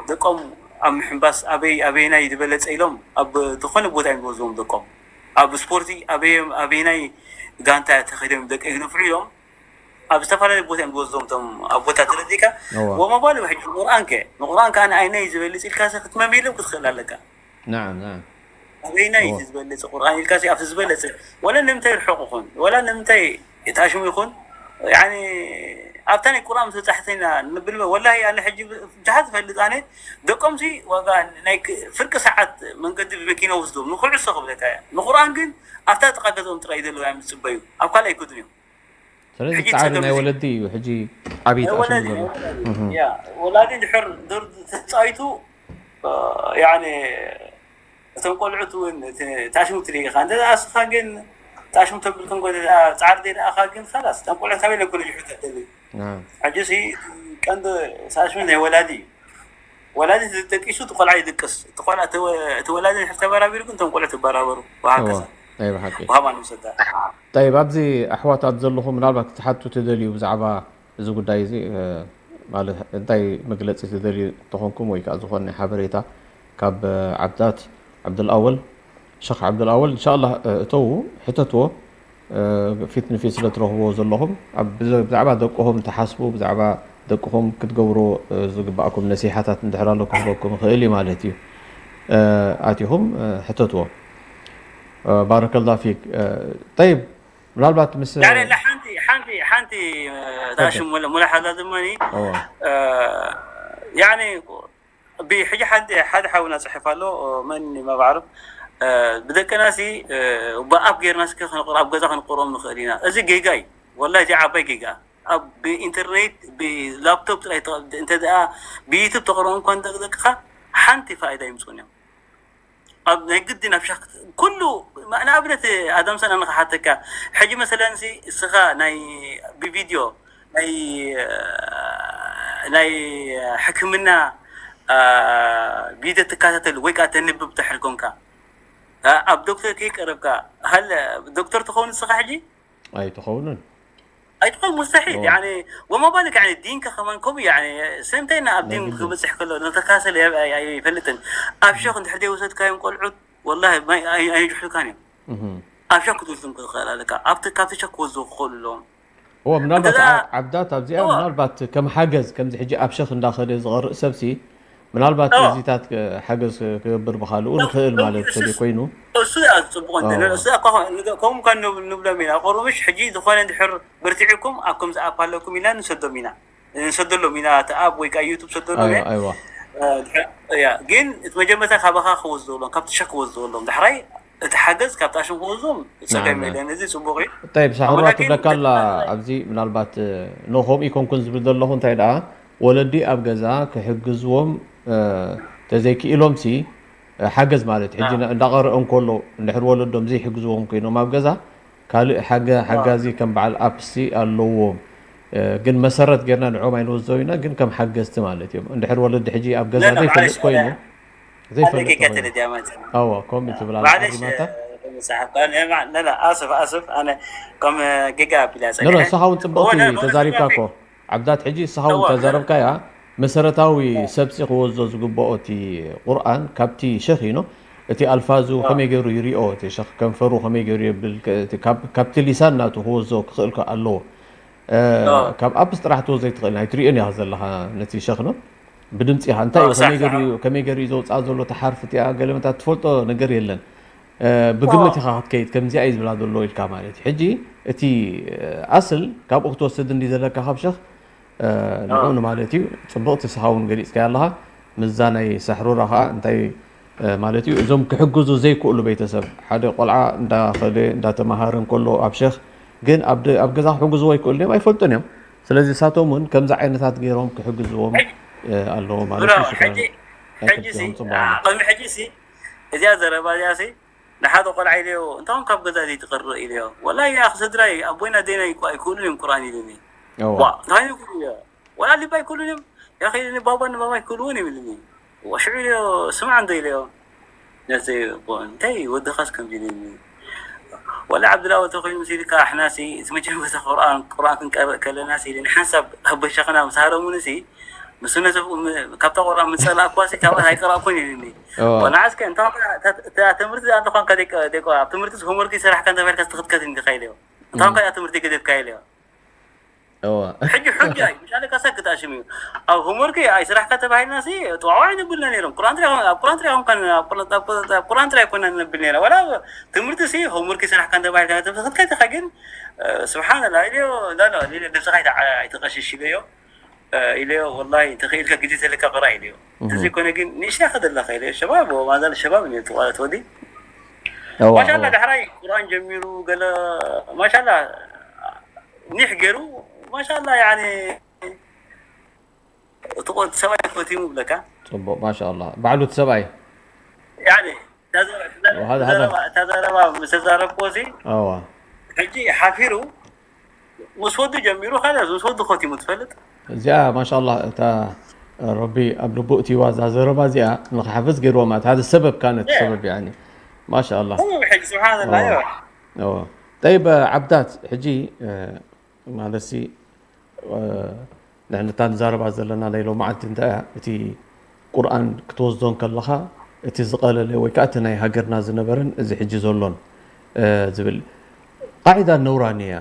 ደቆም ኣብ ምሕንባስ ኣበይ ኣበይናይ ዝበለፀ ኢሎም ኣብ ዝኾነ ቦታ እዮም ዝወስዎም ደቆም ኣብ ስፖርቲ ኣበይናይ ጋንታ ተኸይዶም ደቀ ይግነፍዑ ኢሎም ኣብ ዝተፈላለዩ ቦታ እዮም ዝወስዶም እቶም ኣቦታት ተረዲእካ። እዋ ወመባሉ ሕጂ ቁርኣን ከ ንቁርኣን ከ ኣነ ኣይነይ ዝበልፅ ኢልካ ሲ ክትመም የለም ክትኽእል ኣለካ። ናዓም ናዓም ኣበይናይ እዋ እቲ ዝበለፀ ቁርኣን ኢልካ ሲ ኣብቲ ዝበለፀ ወላ ንምንታይ ርሑቕ ይኹን ወላ ንምንታይ ተኣሽሙ ይኹን ያኒ ኣብታ ናይ ቁርኣን ተፃሕተ ኢና ንብል ወላሂ ኣነ ሕጂ ብዙሓት ዝፈልጥ ኣነ ደቆም ሲ ዋጋ ናይ ክ- ፍርቂ ሰዓት መንገዲ ብመኪና ወስዶም ንኩዕሶ ክብለካ እያ ንቁርኣን ግን ኣብታ ጥቃ ገዝኦም ጥራይ ዘለዉ እዮም ዝፅበዩ ኣብ ካልእ ኣይከዱን እዮም ስለዚ ሕጂ ጻዕሪ ናይ ጸገም ወለዲ እዩ ሕጂ ዓብዪ ናይ ተኣሽሙ ወለዲ ዘሎ ናይ ወለዲ ያ ወላዲ ድሕር ዶር ተፃዊቱ ያኒ እቶም ቆልዑት እውን ተኣሽሙ ትርኢ ኢኻ እንተ ኣስኻ ግን ተኣሽሙ ተብል ክንጎ ፃዕሪ ዘይደኣኻ ግን ካላስ እቶም ቆልዑት ካበይ ለኩ ልጅሑ ተደሊ ናም ሕጂ ሲ ቀንዲ ተኣሽሙ ናይ ወላዲ እዩ ወላዲ ተጠቂሱ እቲ ቆልዓ ይድቅስ እቲ ቆልዓ እቲ ወ- እቲ ወላዲ ድሕር ተበራቢሩ ግን እቶም ቆልዑት ይበራበሩ እዋ ወሃከዛ ናይ ብሓቂ ወሃባ ንውሰዳ طيب ኣብዚ ኣሕዋት ኣብ ዘለኹም ምናልባት ክትሓቱ ትደልዩ ብዛዕባ እዚ ጉዳይ እዚ እ፣ ማለት እንታይ መግለፂ ትደልዩ እንተኾንኩም ወይ ከዓ ዝኾነ ሓበሬታ ካብ እ፣ ዓብዳት ዓብዱልኣወል ሸኽ ዓብዱልኣወል እንሻላ እተዉ ሕተትዎ እ፣ ፊት ንፊት ስለ ትረኽብዎ ዘለኹም ኣብ ብዘ- ብዛዕባ ደቅኹም ትሓስቡ ብዛዕባ ደቅኹም ክትገብሩ እ፣ ዝግባእኩም ነሲሓታት እንድሕር ኣሎ ክህበኩም ይኽእል እዩ ማለት እዩ እ፣ ኣቲኹም እ፣ ሕተትዎ እ፣ ባረከላ ፊክ እ፣ ጠይብ ምናልባት ምስ لا لا لا ሓንቲ ሓንቲ ሓንቲ ፈደ ታሽም ሙላሓዛ ድማ እዋ ያኒ ብሕጂ ሓንቲ ሓደ ሓውና ፅሕፍ ኣሎ መን መባዕሩ ብደቅና ሲ ብኣፕ ጌርና ስ ኣብ ገዛ ክንቆርኦም ንኽእል ኢና እዚ ጌጋ እዩ ወላ እዚ ዓባይ ጌጋ ኣብ ብኢንተርኔት ብላፕቶፕ ጥራይ እንተ ብዩቱብ ተቕርኦ እንኳን ደቅካ ሓንቲ ፋይዳ ይምፅኡን እዮም ኣብ ናይ ግድን ኣብ ሻክ ኩሉ ንኣብነት ኣዳምሰን ኣነ ክሓተካ ሕጂ መሰለን ሲ እስኻ ናይ ብቪድዮ ናይ ናይ ሕክምና ቪድዮ ትከታተል ወይ ከዓ ተንብብ ድሕር ኮንካ ኣብ ዶክተር ከይቀረብካ ሃል ዶክተር ትኸውን እስኻ ሕጂ ኣይትኸውንን ኣይትኾን ሙስተሒል እዋ ያኒ ወማ ባልክ ያኒ ዲንካ ከማን ከምኡ ያኒ ሰምተይና ኣብ ዲን ነግዲ ክበፅሕ ከሎ ነተካሰል ኣይፈልጥን ኣብ ሸክ እንድሕር ዘይወሰድካዮም ቆልዑት ወላ ኣይንጅሕልካን እዮም እህ ኣብ ሸክ ክትወስድም ክትኽእል ኣለካ ኣብቲ ካብቲ ሸክ ክወስዱ ክኽእሉ ኣለዎም እዎ እንተ ምናልባት ደኣ ዓ- ዓብዳት ኣብዚኣ እዎ ምናልባት ከም ሓገዝ ከምዚ ሕጂ ኣብ ሸኽ እንዳኸደ ዝቐርእ ሰብሲ ምናልባት እዎ እዚታት ሓገዝ ክገብር ብኻልኡ ንኽእል ማለት ተደ እሱስ ኮይኑ እሱ ጽቡቕ እንተ እዎ እሱ ከምኡ ኳ ንብሎም ኢና ቆርምሽ ሕጂ ዝኾነ እንድሕር ብርቲዕኩም ኣብ ከምዚ ኣፕ ኣለኩም ኢልና ንሰዶም ኢና ንሰደሎም ኢና እቲ ኣብ ወይ ከዓ ዩቱብ ሰደሎም ኣይዋ እየ ኣይዋ ያ ግን እቲ መጀመርታ ካባኻ ክወስዶ ብሎም ካብቲ ሸክ ክወስዶ ብሎም ዳሕራይ እቲ ሓገዝ ካብቲ ኣሽም ክወስዶም ፀገም ናዓም የለን እዚ ፅቡቕ እዩ طيب ሳሕሩራ ወላኪን ትብለካ ኣላ ኣብዚ ምናልባት እ፣ ኖ ከምኡ ይኮንኩን ዝብል ዘለኹ እንታይ ደኣ ወለዲ ኣብ ገዛ ክሕግዝዎም እ፣ ተዘይክኢሎም ሲ እ፣ ሓገዝ ማለት ሕጂ ና- እንዳቐረኦ እንከሎ እንድሕር ወለዶም ዘይሕግዝዎም ኮይኖም ኣብ ገዛ ካልእ ሓገ ሓጋዚ ከም በዓል ኣፕሲ ኣለዎም እ፣ ግን መሰረት ጌርና ንዕኦም ኣይንወስዶም ኢና ግን ከም ሓገዝቲ ማለት እዮም እንድሕር ወለዲ ሕጂ ኣብ ገዛ ለለ ዘይፈልጥ ማዕለሽ ኮይኑ ኣነ ዘይፈልጥ ጌጋ ተኾይኑ ተረዲኣ ማለት እዩ ኣዎ ከምኡ ትብል ኣላ ማዕለሽ ኣርማታ መፅሓፍ ኣነ ኣስፍ ኣስፍ ኣነ ከም ጌጋ ኣቢላ ኖ ኖ ፀኒሐ ንስኻ እውን ፅብቕቲ ወላ ንኽስኛ ተዛሪብካ እኮ ዓብዳት ሕጂ ንስኻ እውን እዋ ተዛረብካያ መሰረታዊ ሰብሲ ክወዞ ዝግብኦ እቲ ቁርኣን ካብቲ ሸኽ ኢኖ እቲ ኣልፋዙ ከመይ ገይሩ ይሪኦ እቲ ሸኽ ከንፈሩ ከመይ ገይሩ የብል ከ- እቲ ካብ- ካብቲ ሊሳን ናቱ ክወዞ ክኽእል ከ ኣለዎ እ፣ ካብ ኣፕስ ጥራሕ ትወዞ ኣይትኽእል ኣይትሪኦን ኢኻ ዘለኻ ነቲ ሸኽ ኖ ብድምፂ ኢኻ እንታይ እዩ ከመይ ገይሩ እዩ- ከመይ ገይሩ እዩ ዘውፅኣ ዘሎ ተሓርፍ እቲኣ ገለመታት ትፈልጦ ነገር የለን እ፣ ብግምት ኢኻ ክትከይድ ከምዚኣ እዩ ዝብላ ዘሎ ኢልካ ማለት እዩ ሕጂ እቲ እ፣ ኣስል ካብኡ ክትወስድ እንዲ ዘለካ ካብ ሸኽ እ፣ ንዑ ንማለት እዩ ጽቡቕቲ ስኻ እውን ገሊጽካያ ኣለኻ ምስዛ ናይ ሳሕሩራ ከዓ እንታይ እ፣ ማለት እዩ እዞም ክሕግዙ ዘይክእሉ ቤተሰብ ሓደ ቆልዓ እንዳኸደ እንዳተማሃረ እንከሎ ኣብ ሸኽ ግን ኣብ ደ- ኣብ ገዛ ክሕግዝዎ ኣይክእሉ እዮም ኣይፈልጡን እዮም ስለዚ እሳቶም እውን ከምዚ ዓይነታት ገይሮም ክሕግዝዎም እ፣ ኣለዎ ማለት ብራው እዩ ሽክራን ሕጂ ናይ ሕጂ ሲ ክልቲኦም ጽቡቕ ኣሎ ቅድሚ ሕጂ ሲ እዚኣ ዘረባ እዚኣ ሲ ንሓደ ቆልዓ ኢለዮ እንታኹም ካብ ገዛ ዘይትቐርእ ኢለዮ ወላ ያ ስድራይ ኣቦይና ደይና ይኳ ኣይክእሉን እዮም ቁርኣን ኢሉኒ እዋ ዋ እንታይ ይብሉ ኢለዮ ወላ ልባ ኣይክእሉን እዮም ያኸ ኢሉኒ ባባ ንማማ ኣይክእልዎን እዮም ኢሉኒ ዋ ሽዑ ኢለዮ ስማዕ እንዶ ኢለዮ ነቲ ኣቦ እንታይ ወድኻስ ከምዚ ኢሉኒ ወላ ዓብድላወ ተኮይኑ ሲልካ ኣሕናሲ እቲ መጀመርታ ቁርኣን ቁርኣን ክንቀርእ ከለና ሲሊ ንሓንሳብ ኣቦይ ሸኽና ምስ ሃረሙኒ ሲ ምስ ነሰብ ካብታ ቁርኣን ምጸላእኳ ሲ ካብኣ ኣይቀራእኩን ኢሉኒ እዋ ቆናዓስከ እንታ ትምህርቲ ኣለኳንካ ደቂ ደቂ ኣብ ትምህርቲ ሆምወርክ ይሰራሕካ እንተባልካ ስትኽትከት እንዲኻ ኢለዮ እንታ እም። ከኣ ትምህርቲ ገደፍካ ኢለዮ እዋ። ሕጂ ሕጂ ኣይ ምሻለ ካሳ ክታሽም እዩ። ኣብ ሆምወርክ ኣይ ስራሕካ ተባሂልና ሲ ጥዋዋ ይነብልና ነይሮም። ቁርኣን ጥራይ ኣብ ቁርኣን ጥራይ ይኮን ኣብ ቁርኣን ጥራይ ይኮን ነብል ነይራ። ወላ ትምህርቲ ሲ ሆምወርክ ስራሕካ ተባሂልካ ተፈትካ ተካ ግን ስብሓንላ ኢልዮ ላላ ኢልዮ ነብስኻ ኣይተቀሽሽ ኢልዮ ኢልዮ ወላሂ ተኽኢልካ ግዜ ተለካ ቅራ ኢልዮ። እንተዘይኮነ ግን ንእሽታ ከደለካ ኢልዮ ሸባብ ማዛል ሸባብ እዩ ተቋለት ወዲ ማሻላ ዳሕራይ ቁርኣን ጀሚሩ ገለ ማሻላ ኒሕ ገይሩ ማሻላ ያኒ እቲ ቆ- እቲ ሰብኣይ ፈቲሙ ብለካ ጽቡቕ ማሻ ኣላ ባዕሉ እቲ ሰብኣይ ያኒ እታ ዘረ- እታ ዘረ- እታ ዘረባ- እታ ዘረባ ምስ ተዛረብኮ ሲ ኣዋ ሕጂ ሓፊሩ ምስ ወዱ ጀሚሩ ካለ ምስ ወዱ ፈቲሙ ትፈልጥ እዚኣ ማሻ ኣላ እታ ረቢ ኣብ ልቡ እቲዋ እዛ ዘረባ እዚኣ ንክሓፍዝ ገይርዎ ማለት ሓደ ሰበብ ካነት ሰበብ ያኒ ማሻ ኣላ ሰበብ ሕጂ ስብሓንላ ዋ ጠይብ ዓብዳት ሕጂ ማለትሲ ንሕንታ ንዛረባ ዘለና ናይ ሎማዓንቲ እንታይ እያ እቲ ቁርኣን ክትወስዶ ከለኻ እቲ ዝቐለለ ወይ ከዓ እቲ ናይ ሃገርና ዝነበረን እዚ ሕጂ ዘሎን ዝብል ቃዒዳ ነውራኒ እያ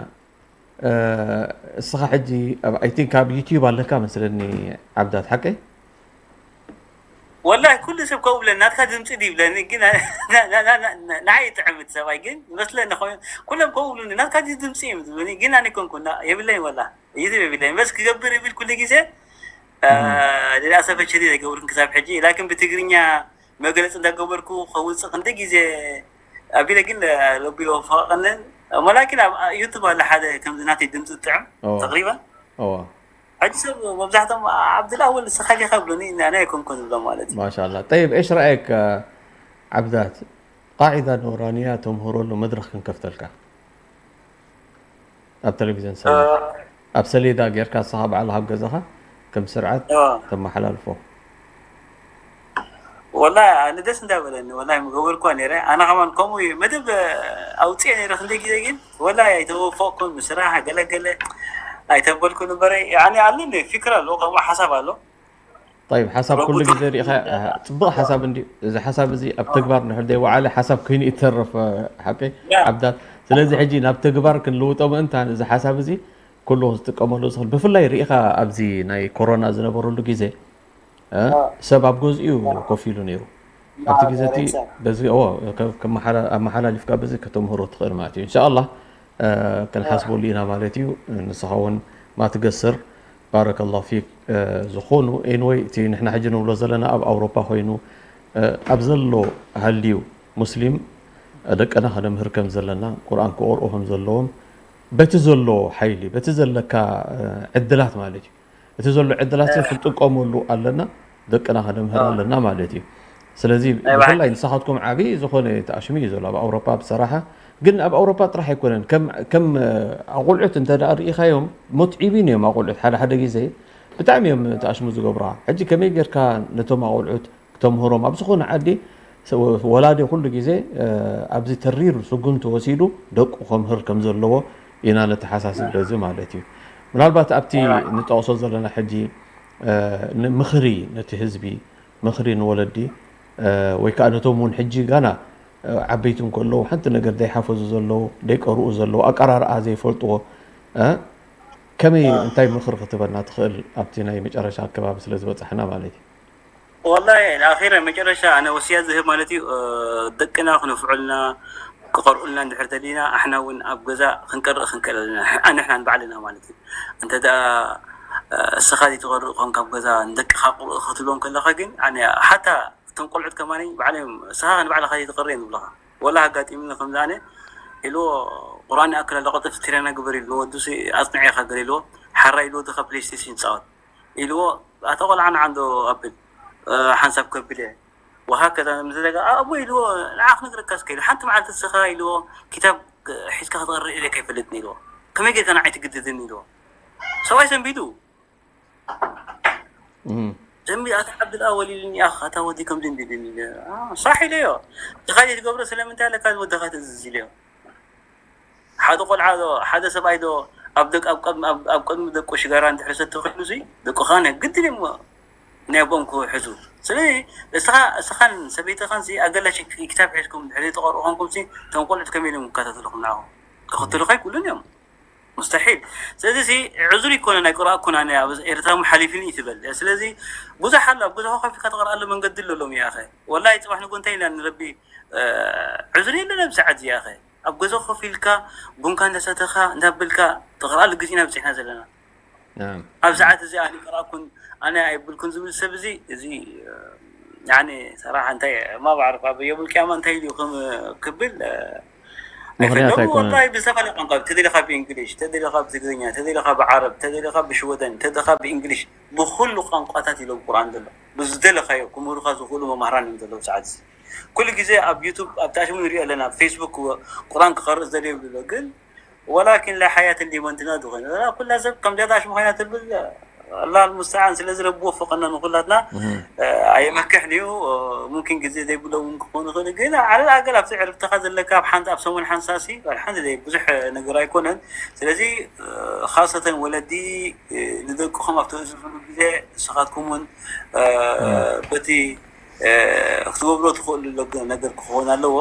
እስኻ ሕጂ I think ኣብ ዩትዩብ ኣለካ መስለኒ ዓብዳት ሓቀይ ወላሂ ኩሉ ሰብ ከምኡ ብለኒ ናትካ ድምፂ ድዩ ይብለኒ ግን ንዓይ ይጥዕም እቲ ሰብኣይ ግን ይመስለኒ ኮይኑ ኩሎም ከምኡ ብሉኒ ናትካ ድዩ ድምፂ እዮም ዝብሉኒ ግን ኣነ ኮንኩ የብለይ ወላ ዩቱብ የብለይ በስ ክገብር ይብል ኩሉ ግዜ ሌላ ሰፈችሪ ኣይገብርን ክሳብ ሕጂ ላኪን ብትግርኛ መግለፂ እንዳገበርኩ ከውፅእ ክንደ ግዜ ኣቢለ ግን ረቢ ወፈቀንን መላኪን ኣብ ዩቱብ ኣለ ሓደ ከምዚ ናተይ ድምፂ ዝጥዕም ተቅሪበን ሕጂ ሰብ መብዛሕቶም ዓብዱልኣወል ንስኻ ዲኻ ይብሉኒ ኣነ ኣይኮንኩን ዝብሎም ማለት እዩ ማሻላ ጠይብ ايش رايك ዓብዳት ቃዒዳ ኖራንያ ተምህረሉ መድረኽ ክንከፍተልካ ኣብ ቴሌቪዝን ሰ ኣብ ሰሌዳ ጌርካ ንስኻ ባዕልኻ ኣብ ገዛኻ ከም ስርዓት ተመሓላልፎ ወላ ኣነ ደስ እንዳበለኒ ወላ ምገበርኳ ነረ ኣነ ከማን ከምኡ እዩ መደብ ኣውፅኤ ነረ ክንደ ግዜ ግን ወላ ኣይተወፈቅኩን ምስራሕ ገለገለ ኣይተበልኩ ነበረ ያኒ ኣለኒ ፊክር ኣሎ ከምኡ ሓሳብ ኣሎ طيب ሓሳብ ኩሉ ግዜ ሪኢኻ ጽቡቕ ሓሳብ እንዲ እዚ ሓሳብ እዚ ኣብ ተግባር ንድሕር ዘይወዓለ ሓሳብ ኮይኑ ይተርፍ ሓቀይ ዓብዳት ስለዚ ሕጂ ናብ ተግባር ክንልውጦ ምእንታን እዚ ሓሳብ እዚ ኩሉ ዝጥቀመሉ ዝኽእል ብፍላይ ርኢኻ ኣብዚ ናይ ኮሮና ዝነበረሉ ግዜ ሰብ ኣብ ገዝኡ ኮፍ ኢሉ ነይሩ ኣብቲ ግዜ እቲ በዚ ኣመሓላሊፍካ በዚ ከተምህሮ ትኽእል ማለት እዩ እንሻ ኣላህ ክንሓስበሉ ኢና ማለት እዩ ንስኻ እውን ማትገስር ባረከላሁ ፊክ ዝኾኑ ኤንወይ እቲ ንሕና ሕጂ ንብሎ ዘለና ኣብ ኣውሮፓ ኮይኑ ኣብ ዘሎ ሃልዩ ሙስሊም ደቅና ከነምህር ከም ዘለና ቁርኣን ክቆርኡ ከም ዘለዎም በቲ ዘሎ ሓይሊ በቲ ዘለካ ዕድላት ማለት እዩ እቲ ዘሎ ዕድላት ክንጥቀመሉ ኣለና ደቅና ከነምህር ኣለና ማለት እዩ ስለዚ ብፍላይ ንስኻትኩም ዓብዪ ዝኾነ ተኣሽሙ እዩ ዘሎ ኣብ ኣውሮፓ ብሰራሓ ግን ኣብ ኣውሮፓ ጥራሕ ኣይኮነን ከም ኣቁልዑት እንተ ርኢኻዮም ሙትዒቢን እዮም ኣቁልዑት ሓደ ሓደ ግዜ ብጣዕሚ እዮም ተኣሽሙ ዝገብሩኻ ሕጂ ከመይ ጌርካ ነቶም ኣቁልዑት ክተምህሮም ኣብ ዝኾነ ዓዲ ወላዲ ኩሉ ግዜ ኣብዚ ተሪር ስጉምቲ ወሲዱ ደቁ ከምህር ከም ዘለዎ ኢና ነተሓሳስብ በዚ ማለት እዩ ምናልባት ኣብቲ ንጠቕሶ ዘለና ሕጂ ምኽሪ ነቲ ህዝቢ ምኽሪ ንወለዲ ወይ ከዓ ነቶም እውን ሕጂ ጋና ዓበይቲ እንከለዉ ሓንቲ ነገር ዘይሓፈዙ ዘለዉ ዘይቀርኡ ዘለዉ ኣቀራርኣ ዘይፈልጥዎ ከመይ እንታይ ምኽሪ ክትበና ትኽእል ኣብቲ ናይ መጨረሻ ኣከባቢ ስለ ዝበፃሕና ማለት እዩ ወላሂ ንኣኺረ መጨረሻ ኣነ ወስያ ዝህብ ማለት እዩ ደቅና ክነፍዑልና ክቐርኡልና እንድሕር ደሊና ኣሕና እውን ኣብ ገዛ ክንቀርእ ክንክእል ኣለና ኣንሕና ንባዕልና ማለት እዩ እንተ ደኣ እስኻ ዘይትቐርእ ኮንካ ኣብ ገዛ ንደቅኻ ቅርኡ ክትብሎም ከለኻ ግን ኣነ ሓታ እቶም ቆልዑት ከማኒ ባዕሎም እስኻ ንባዕልኻ ዘይትቐርእ እዮም ዝብሉኻ ወላ ኣጋጢሙኒ ከምዚ ኣነ ኢልዎ ቁርኣን ይኣክል ኣሎ ቅልጥፍ ትሬና ግበር ኢልዎ ወዱሲ ኣጽንዕ ኢኻ ገለ ኢልዎ ሓራ ኢልዎ ድኻ ፕሌይስቴሽን ይጻወት ኢልዎ ኣታ ቆልዓ ንዓንዶ ኣብል ሓንሳብ ከብል እየ ወሃከዛ ምስ ደጋ ኣቦ ኢልዎ ንዓ ክነግረካ እስከ ኢሉ ሓንቲ መዓልቲ እስኻ ኢልዎ ክታብ ሒዝካ ክትቐርእ ኢለ ከይፈልጥኒ ኢልዎ ከመይ ጌርካ ንዓይ ትግድድኒ ኢልዎ ሰብኣይ ሰንቢዱ ሰንቢዱ ኣታ ዓብድልኣወል ኢሉኒ ኣኽ ኣታ ወዲ ከምዚ እንዲ ኢሉኒ ሳሕ ኢለዮ ድኻ ዘይትገብሮ ስለምንታይ ኣለካ ወድኻ ትእዝዝ ኢለዮ ሓደ ቆልዓ ዶ ሓደ ሰብኣይ ዶ ኣብ ደቅ ኣብ ቀድሚ ኣብ ኣብ ቀድሚ ደቁ ሽጋራ እንድሕር ሰቲ ኮይኑ ሲ ደቁኻ ናይ ግድን እዮም ናይ ኣቦኦም ክሕዙ ስለዚ እስኻ እስኻን ሰበይትኻን ሲ ኣገላሽ ክታብ ሒዝኩም እንድሕር ዘይተቐርኡ ኮንኩም ሲ እቶም ቆልዑት ከመይ ኢሎም ክከታተልኹም ንዓኹም ክኽተሉኻ ኣይክእሉን እዮም ሙስተሒል። ስለዚ ሲ ዕዙር ይኮነ ናይ ቅራእ ኩና ናይ ኣብ ኤርትራ ሓሊፍኒ ትበል። ስለዚ ብዙሕ ኣሎ ኣብ ገዛኻ ኮፍ ኢልካ ተቕርኣሉ መንገዲ ኣሎ ሎም ያኸ። ወላሂ ጽባሕ ንጎ እንታይ ኢልና ንረቢ ዕዙር የለን ኣብ ሰዓት እዚኣኸ። ኣብ ገዛ ኮፍ ኢልካ ቡንካ እንዳሰተኻ እንዳበልካ ተቕርኣሉ ግዜና በጺሕና ዘለና። نعم ኣብ ሰዓት እዚ ኣነ ይቅራእኩን ኣነ ኣይብልኩን ዝብል ሰብ እዚ እዚ ያኒ ሰራሕ እንታይ ማ ባዕርፍ ኣብ የውም ቅያማ እንታይ ኢሉ ክም ክብል ምኽንያት ኣይፈለሙ ኣይኮነን። ወላሂ ብዝተፈላለየ ቋንቋ ተደሊኻ ብእንግሊሽ ተደሊኻ ብትግርኛ ተደሊኻ ብዓረብ ተደሊኻ ብሽወደን ተደኻ ብእንግሊሽ ብኩሉ ቋንቋታት ኢሎም ቁርኣን ዘሎ ብዝደለኻዮ ክምህሩኻ ዝኽእሉ መማህራን እዮም ዘለዉ ሰዓት እዚ ኩሉ ግዜ ኣብ ዩቱብ ኣብ ታሽሙ ንሪኦ ኣለና ኣብ ፌስቡክ ቁርኣን ክቐርእ ዝደልዮ ይብሉ ኣሎ ግን ወላኪን ላ ሓያት ሊመን ትናዱ ኮይነ ኩላ ሰብ ከም ዚያዳ ሽሙ ኮይና ትብል ኣላህ ልሙስተዓን ስለዚ ረቢ ወፈቀና ንኩላትና ኣየመክሕን እዩ ሙምኪን ግዜ ዘይብሎ እውን ክኾን ይኽእል ግን ዓለል ኣገል ኣብቲ ዕርፍትኻ ዘለካ ኣብ ሓንቲ ኣብ ሰሙን ሓንሳሲ ሓንቲ ዘይ ብዙሕ ነገር ኣይኮነን ስለዚ ካሰተን ወለዲ ንደቅኹም ኣብ ትእዝዙሉ ግዜ ንስኻትኩም እውን በቲ ክትገብሮ ትኽእሉ ነገር ክኸውን ኣለዎ።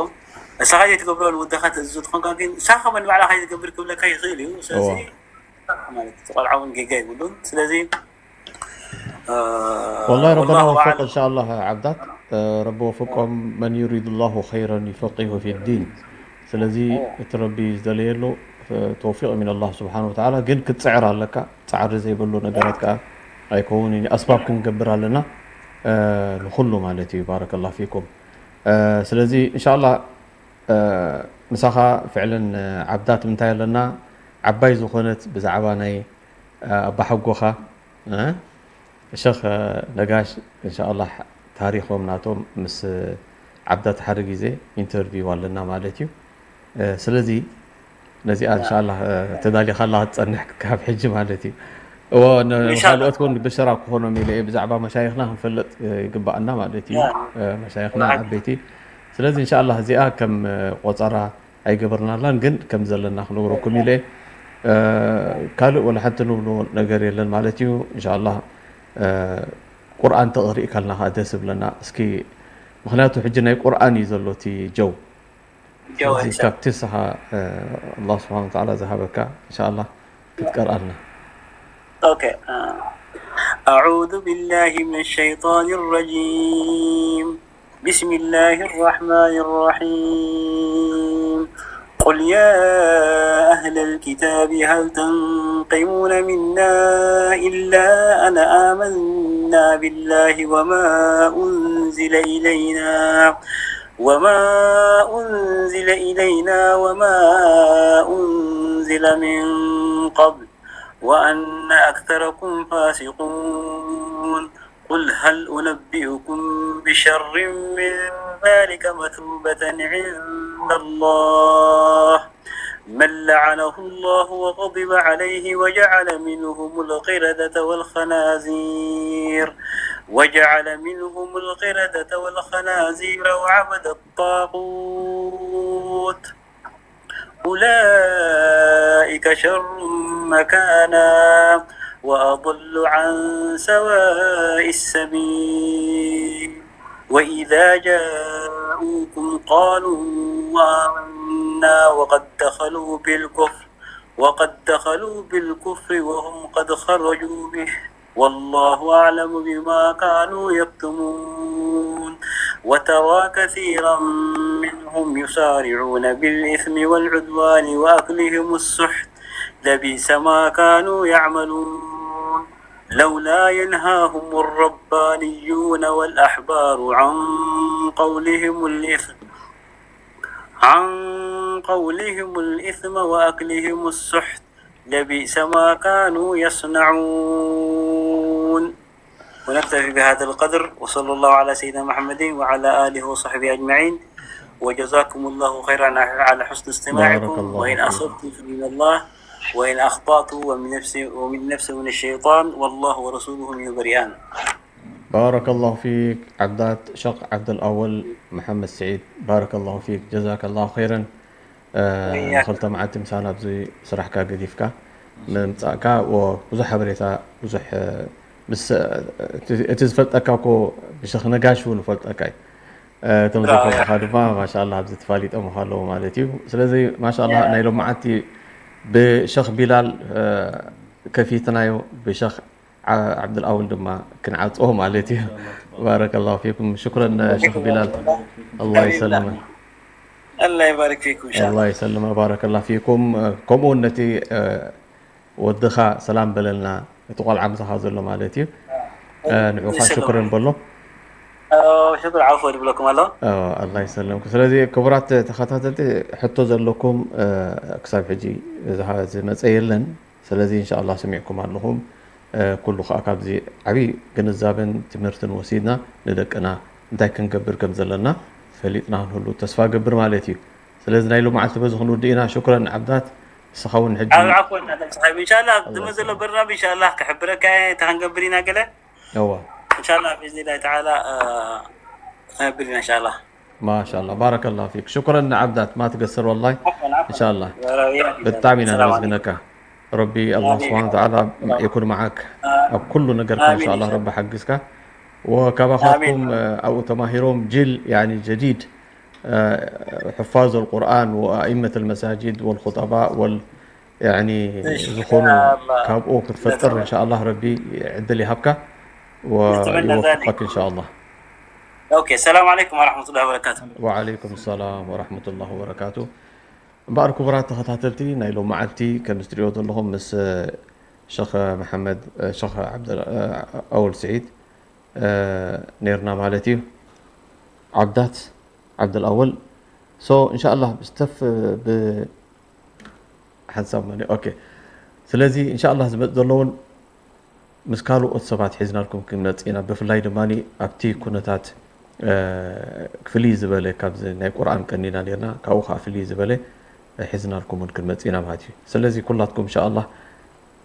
ንስኻ ዘይትገብሮ ንወድኻ ትእዝዞ ትኾንካ ግን ንስኻ ከመን ባዕላ ከይትገብር ክብለካ ይኽእል እዩ። ስለዚ እዎ። ማለት እቲ ቆልዓ እውን ጌጋ የብሉን። ስለዚ والله ربنا والله وفق أعلم. إن شاء الله عبدات رب وفقهم من يريد الله خيرا يفقهه في الدين ስለዚ እቲ ረቢ ዝደለየሉ ተውፊቅ من الله سبحانه وتعالى ግን ክትፅዕር ኣለካ ፃዕሪ ዘይብሉ ነገራት ከዓ ኣይከውን እዩ ኣስባብ ክንገብር ኣለና ንኩሉ ማለት እዩ بارك الله فيكم ስለዚ إن شاء الله ምሳኻ ፍዕልን ዓብዳት ምንታይ ኣለና ዓባይ ዝኾነት ብዛዕባ ናይ ኣባሓጎኻ ሸኽ ነጋሽ እንሻላ ታሪኾም ናቶም ምስ ዓብዳት ሓደ ግዜ ኢንተርቪው ኣለና ማለት እዩ ስለዚ ነዚኣ እንሻላ ተዳሊኻላ ክትፀንሕ ካብ ሕጂ ማለት እዩ እዎ ካልኦት እውን ብሽራ ክኾኖም ኢለ ብዛዕባ መሻይኽና ክንፈልጥ ይግባኣና ማለት እዩ መሻይኽና ዓበይቲ ስለዚ እንሻላ እዚኣ ከም ቆፀራ ኣይገበርናላን ግን ከም ዘለና ክነግረኩም ኢለ ካልእ ወላ ሓንቲ ንብሎ ነገር የለን ማለት እዩ እንሻላ ቁርኣን ተቕሪእ ካልና ከዓ ደስ ብለና እስኪ ምክንያቱ ሕጂ ናይ ቁርኣን እዩ ዘሎ እቲ ጀው ስለዚ ካብቲ ንስኻ ኣላ ስብሓን ወተዓላ ዝሃበካ እንሻላ ክትቀርኣልና Okay. أعوذ بالله من الشيطان الرجيم. بسم الله الرحمن الرحيم. قل يا أهل الكتاب هل تنقمون منا إلا أن آمنا بالله وما أنزل إلينا وما أنزل إلينا وما أنزل من قبل وأن أكثركم فاسقون قل هل أنبئكم بشر من ذلك مثوبة عند الله من لعنه الله وغضب عليه وجعل منهم القردة والخنازير وجعل منهم القردة والخنازير وعبد الطاغوت أولئك شر مكانا وأضل عن سواء السبيل وإذا جاءوكم قالوا آمنا وقد دخلوا بالكفر وقد دخلوا بالكفر وهم قد خرجوا به والله أعلم بما كانوا يكتمون وترى كثيرا منهم يسارعون بالإثم والعدوان وأكلهم السحت لبئس ما كانوا يعملون لولا ينهاهم الربانيون والأحبار عن قولهم الإثم عن قولهم الإثم وأكلهم السحت لبئس ما كانوا يصنعون ونكتفي بهذا القدر وصلى الله على سيدنا محمد وعلى آله وصحبه أجمعين وجزاكم الله خيرا على حسن استماعكم وإن أصبت فمن الله وإن أخطأت ومن نفسي ومن نفسي ومن الشيطان والله ورسوله من بريئان. بارك الله فيك عبدات شق عبد الأول محمد سعيد بارك الله فيك جزاك الله خيرا ክልተ መዓልቲ ምሳና ኣብዚ ስራሕካ ገዲፍካ ምምፃእካ ብዙሕ ሓበሬታ ብዙሕ ምስ እቲ ዝፈልጠካ እኮ ብሸኽ ነጋሽ እውን ይፈልጠካ እዩ እቶም ዘይፈልጡኻ ድማ ማሻላ ኣብዚ ተፋሊጦም ኣለዉ ማለት እዩ ስለዚ ማሻላ ናይ ሎመዓልቲ ብሸኽ ቢላል ከፊትናዮ፣ ብሸኽ ዓብድልኣውል ድማ ክንዓፅዎ ማለት እዩ። ባረከላሁ ፊኩም። ሽኩረን ሸኽ ቢላል። ኣላህ ይሰልመ። الله يبارك فيكم إن شاء الله. ኣላህ ይሰልመ። ባረከላሁ ፊኩም። ከምኡውን ነቲ ወድኻ ሰላም በለልና፣ እቲ ቆልዓ ምሳኻ ዘሎ ማለት እዩ። ንዑኻ ሽኩረን በሎ። ሽኩር ዓፎ ድብለኩም ኣሎ። ኣላህ ይሰለምኩም። ስለዚ ክቡራት ተኸታተልቲ፣ ሕቶ ዘለኩም ክሳብ ሕጂ ዝመፀ የለን። ስለዚ እንሻላ ሰሚዕኩም ኣለኹም። ኩሉ ከዓ ካብዚ ዓብዪ ግንዛበን ትምህርትን ወሲድና ንደቅና እንታይ ክንገብር ከም ዘለና ፈሊጥና ክንህሉ ተስፋ ገብር ማለት እዩ። ስለዚ ናይ ሎማዓልቲ በዚ ክንውድእ ኢና። ሽኩረን ዓብዳት። ንስኻ እውን ሕጂ ዓብ ዓኮ እናተብፅሓ ኢንሻላ ዝመ ዘሎ በርናብ ኢንሻላ ክሕብረካ እየ። እንታይ ክንገብር ኢና ገለ እዋ ኢንሻላ ብኢዝኒላሂ ተዓላ ክነብር ኢና ኢንሻላ። ማሻላ ባረከላ ፊክ። ሽኩረን ዓብዳት ማ ትገሰር ወላሂ። ኢንሻላ ብጣዕሚ ኢና ነመስግነካ። ረቢ ኣላህ ስብሓን ተዓላ የኩን መዓክ ኣብ ኩሉ ነገርካ። ኢንሻላ ረቢ ሓግዝካ ወካባኻትኩም ኣብኡ ተማሂሮም ጅል ያኒ ጀዲድ ሕፋዝ ኣልቁርኣን ወኣኢመት ኣልመሳጅድ ወልኹጠባ ወል ያኒ ዝኾኑ ካብኡ ክትፈጥር ኢንሻላ ረቢ ዕድል ይሃብካ ወይወፍቀክ ኢንሻላ። ኦኬ ሰላም ዓለይኩም ወረሕመቱላሂ ወበረካቱ። ወዓለይኩም ሰላም ወረሕመቱላሂ ወበረካቱ። እምበኣር ክቡራት ተኸታተልቲ ናይ ሎም መዓልቲ ከም ዝትሪኦ ዘለኹም ምስ ሸኽ መሓመድ ሸኽ ዓብደል ኣወል ስዒድ ነርና ማለት እዩ። ዓብዳት ዓብደል ኣወል so እንሻላ ብስተፍ ብ ሓንሳብ መን ኦኬ። ስለዚ እንሻላ ዝመፅ ዘለውን ምስ ካልኦት ሰባት ሒዝናልኩም ክንመፅእ ኢና። ብፍላይ ድማ ኣብቲ ኩነታት ፍልይ ዝበለ ካብዚ ናይ ቁርኣን ቀኒና ነርና ካብኡ ከዓ ፍልይ ዝበለ ሒዝናልኩም እውን ክንመፅእ ኢና ማለት እዩ። ስለዚ ኩላትኩም እንሻላ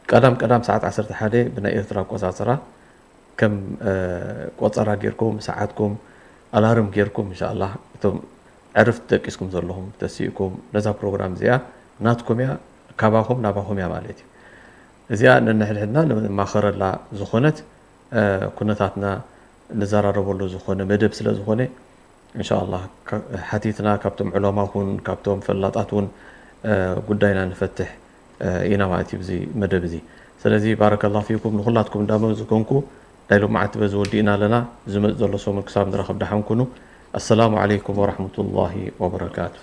ቀዳም ቀዳም ሰዓት ዓሰርተ ሓደ ብናይ ኤርትራ ኣቆፃፅራ ከም ቆፀራ ጌርኩም ሰዓትኩም ኣላርም ጌርኩም እንሻላ እቶም ዕርፍቲ ደቂስኩም ዘለኹም ተሲእኩም ነዛ ፕሮግራም እዚኣ ናትኩም እያ ካባኹም ናባኹም እያ ማለት እዩ። እዚኣ ነንሕድሕድና ንማኸረላ ዝኾነት ኩነታትና ንዘራረበሉ ዝኾነ መደብ ስለ ዝኾነ እንሻላ ሓቲትና ካብቶም ዑለማ ኹን ካብቶም ፈላጣት እውን ጉዳይና ንፈትሕ ኢና ማለት እዩ ብዚ መደብ እዚ። ስለዚ ባረከላ ፊኩም ንኩላትኩም እንዳመዝገንኩ ናይ ሎማዓንቲ በዚ ወዲእና ኣለና። ዝመፅ ዘሎ ሰሙን ክሳብ ንራኸብ ደሓን ኩኑ። ኣሰላሙ ዓለይኩም ወረሕመቱላሂ ወበረካቱ።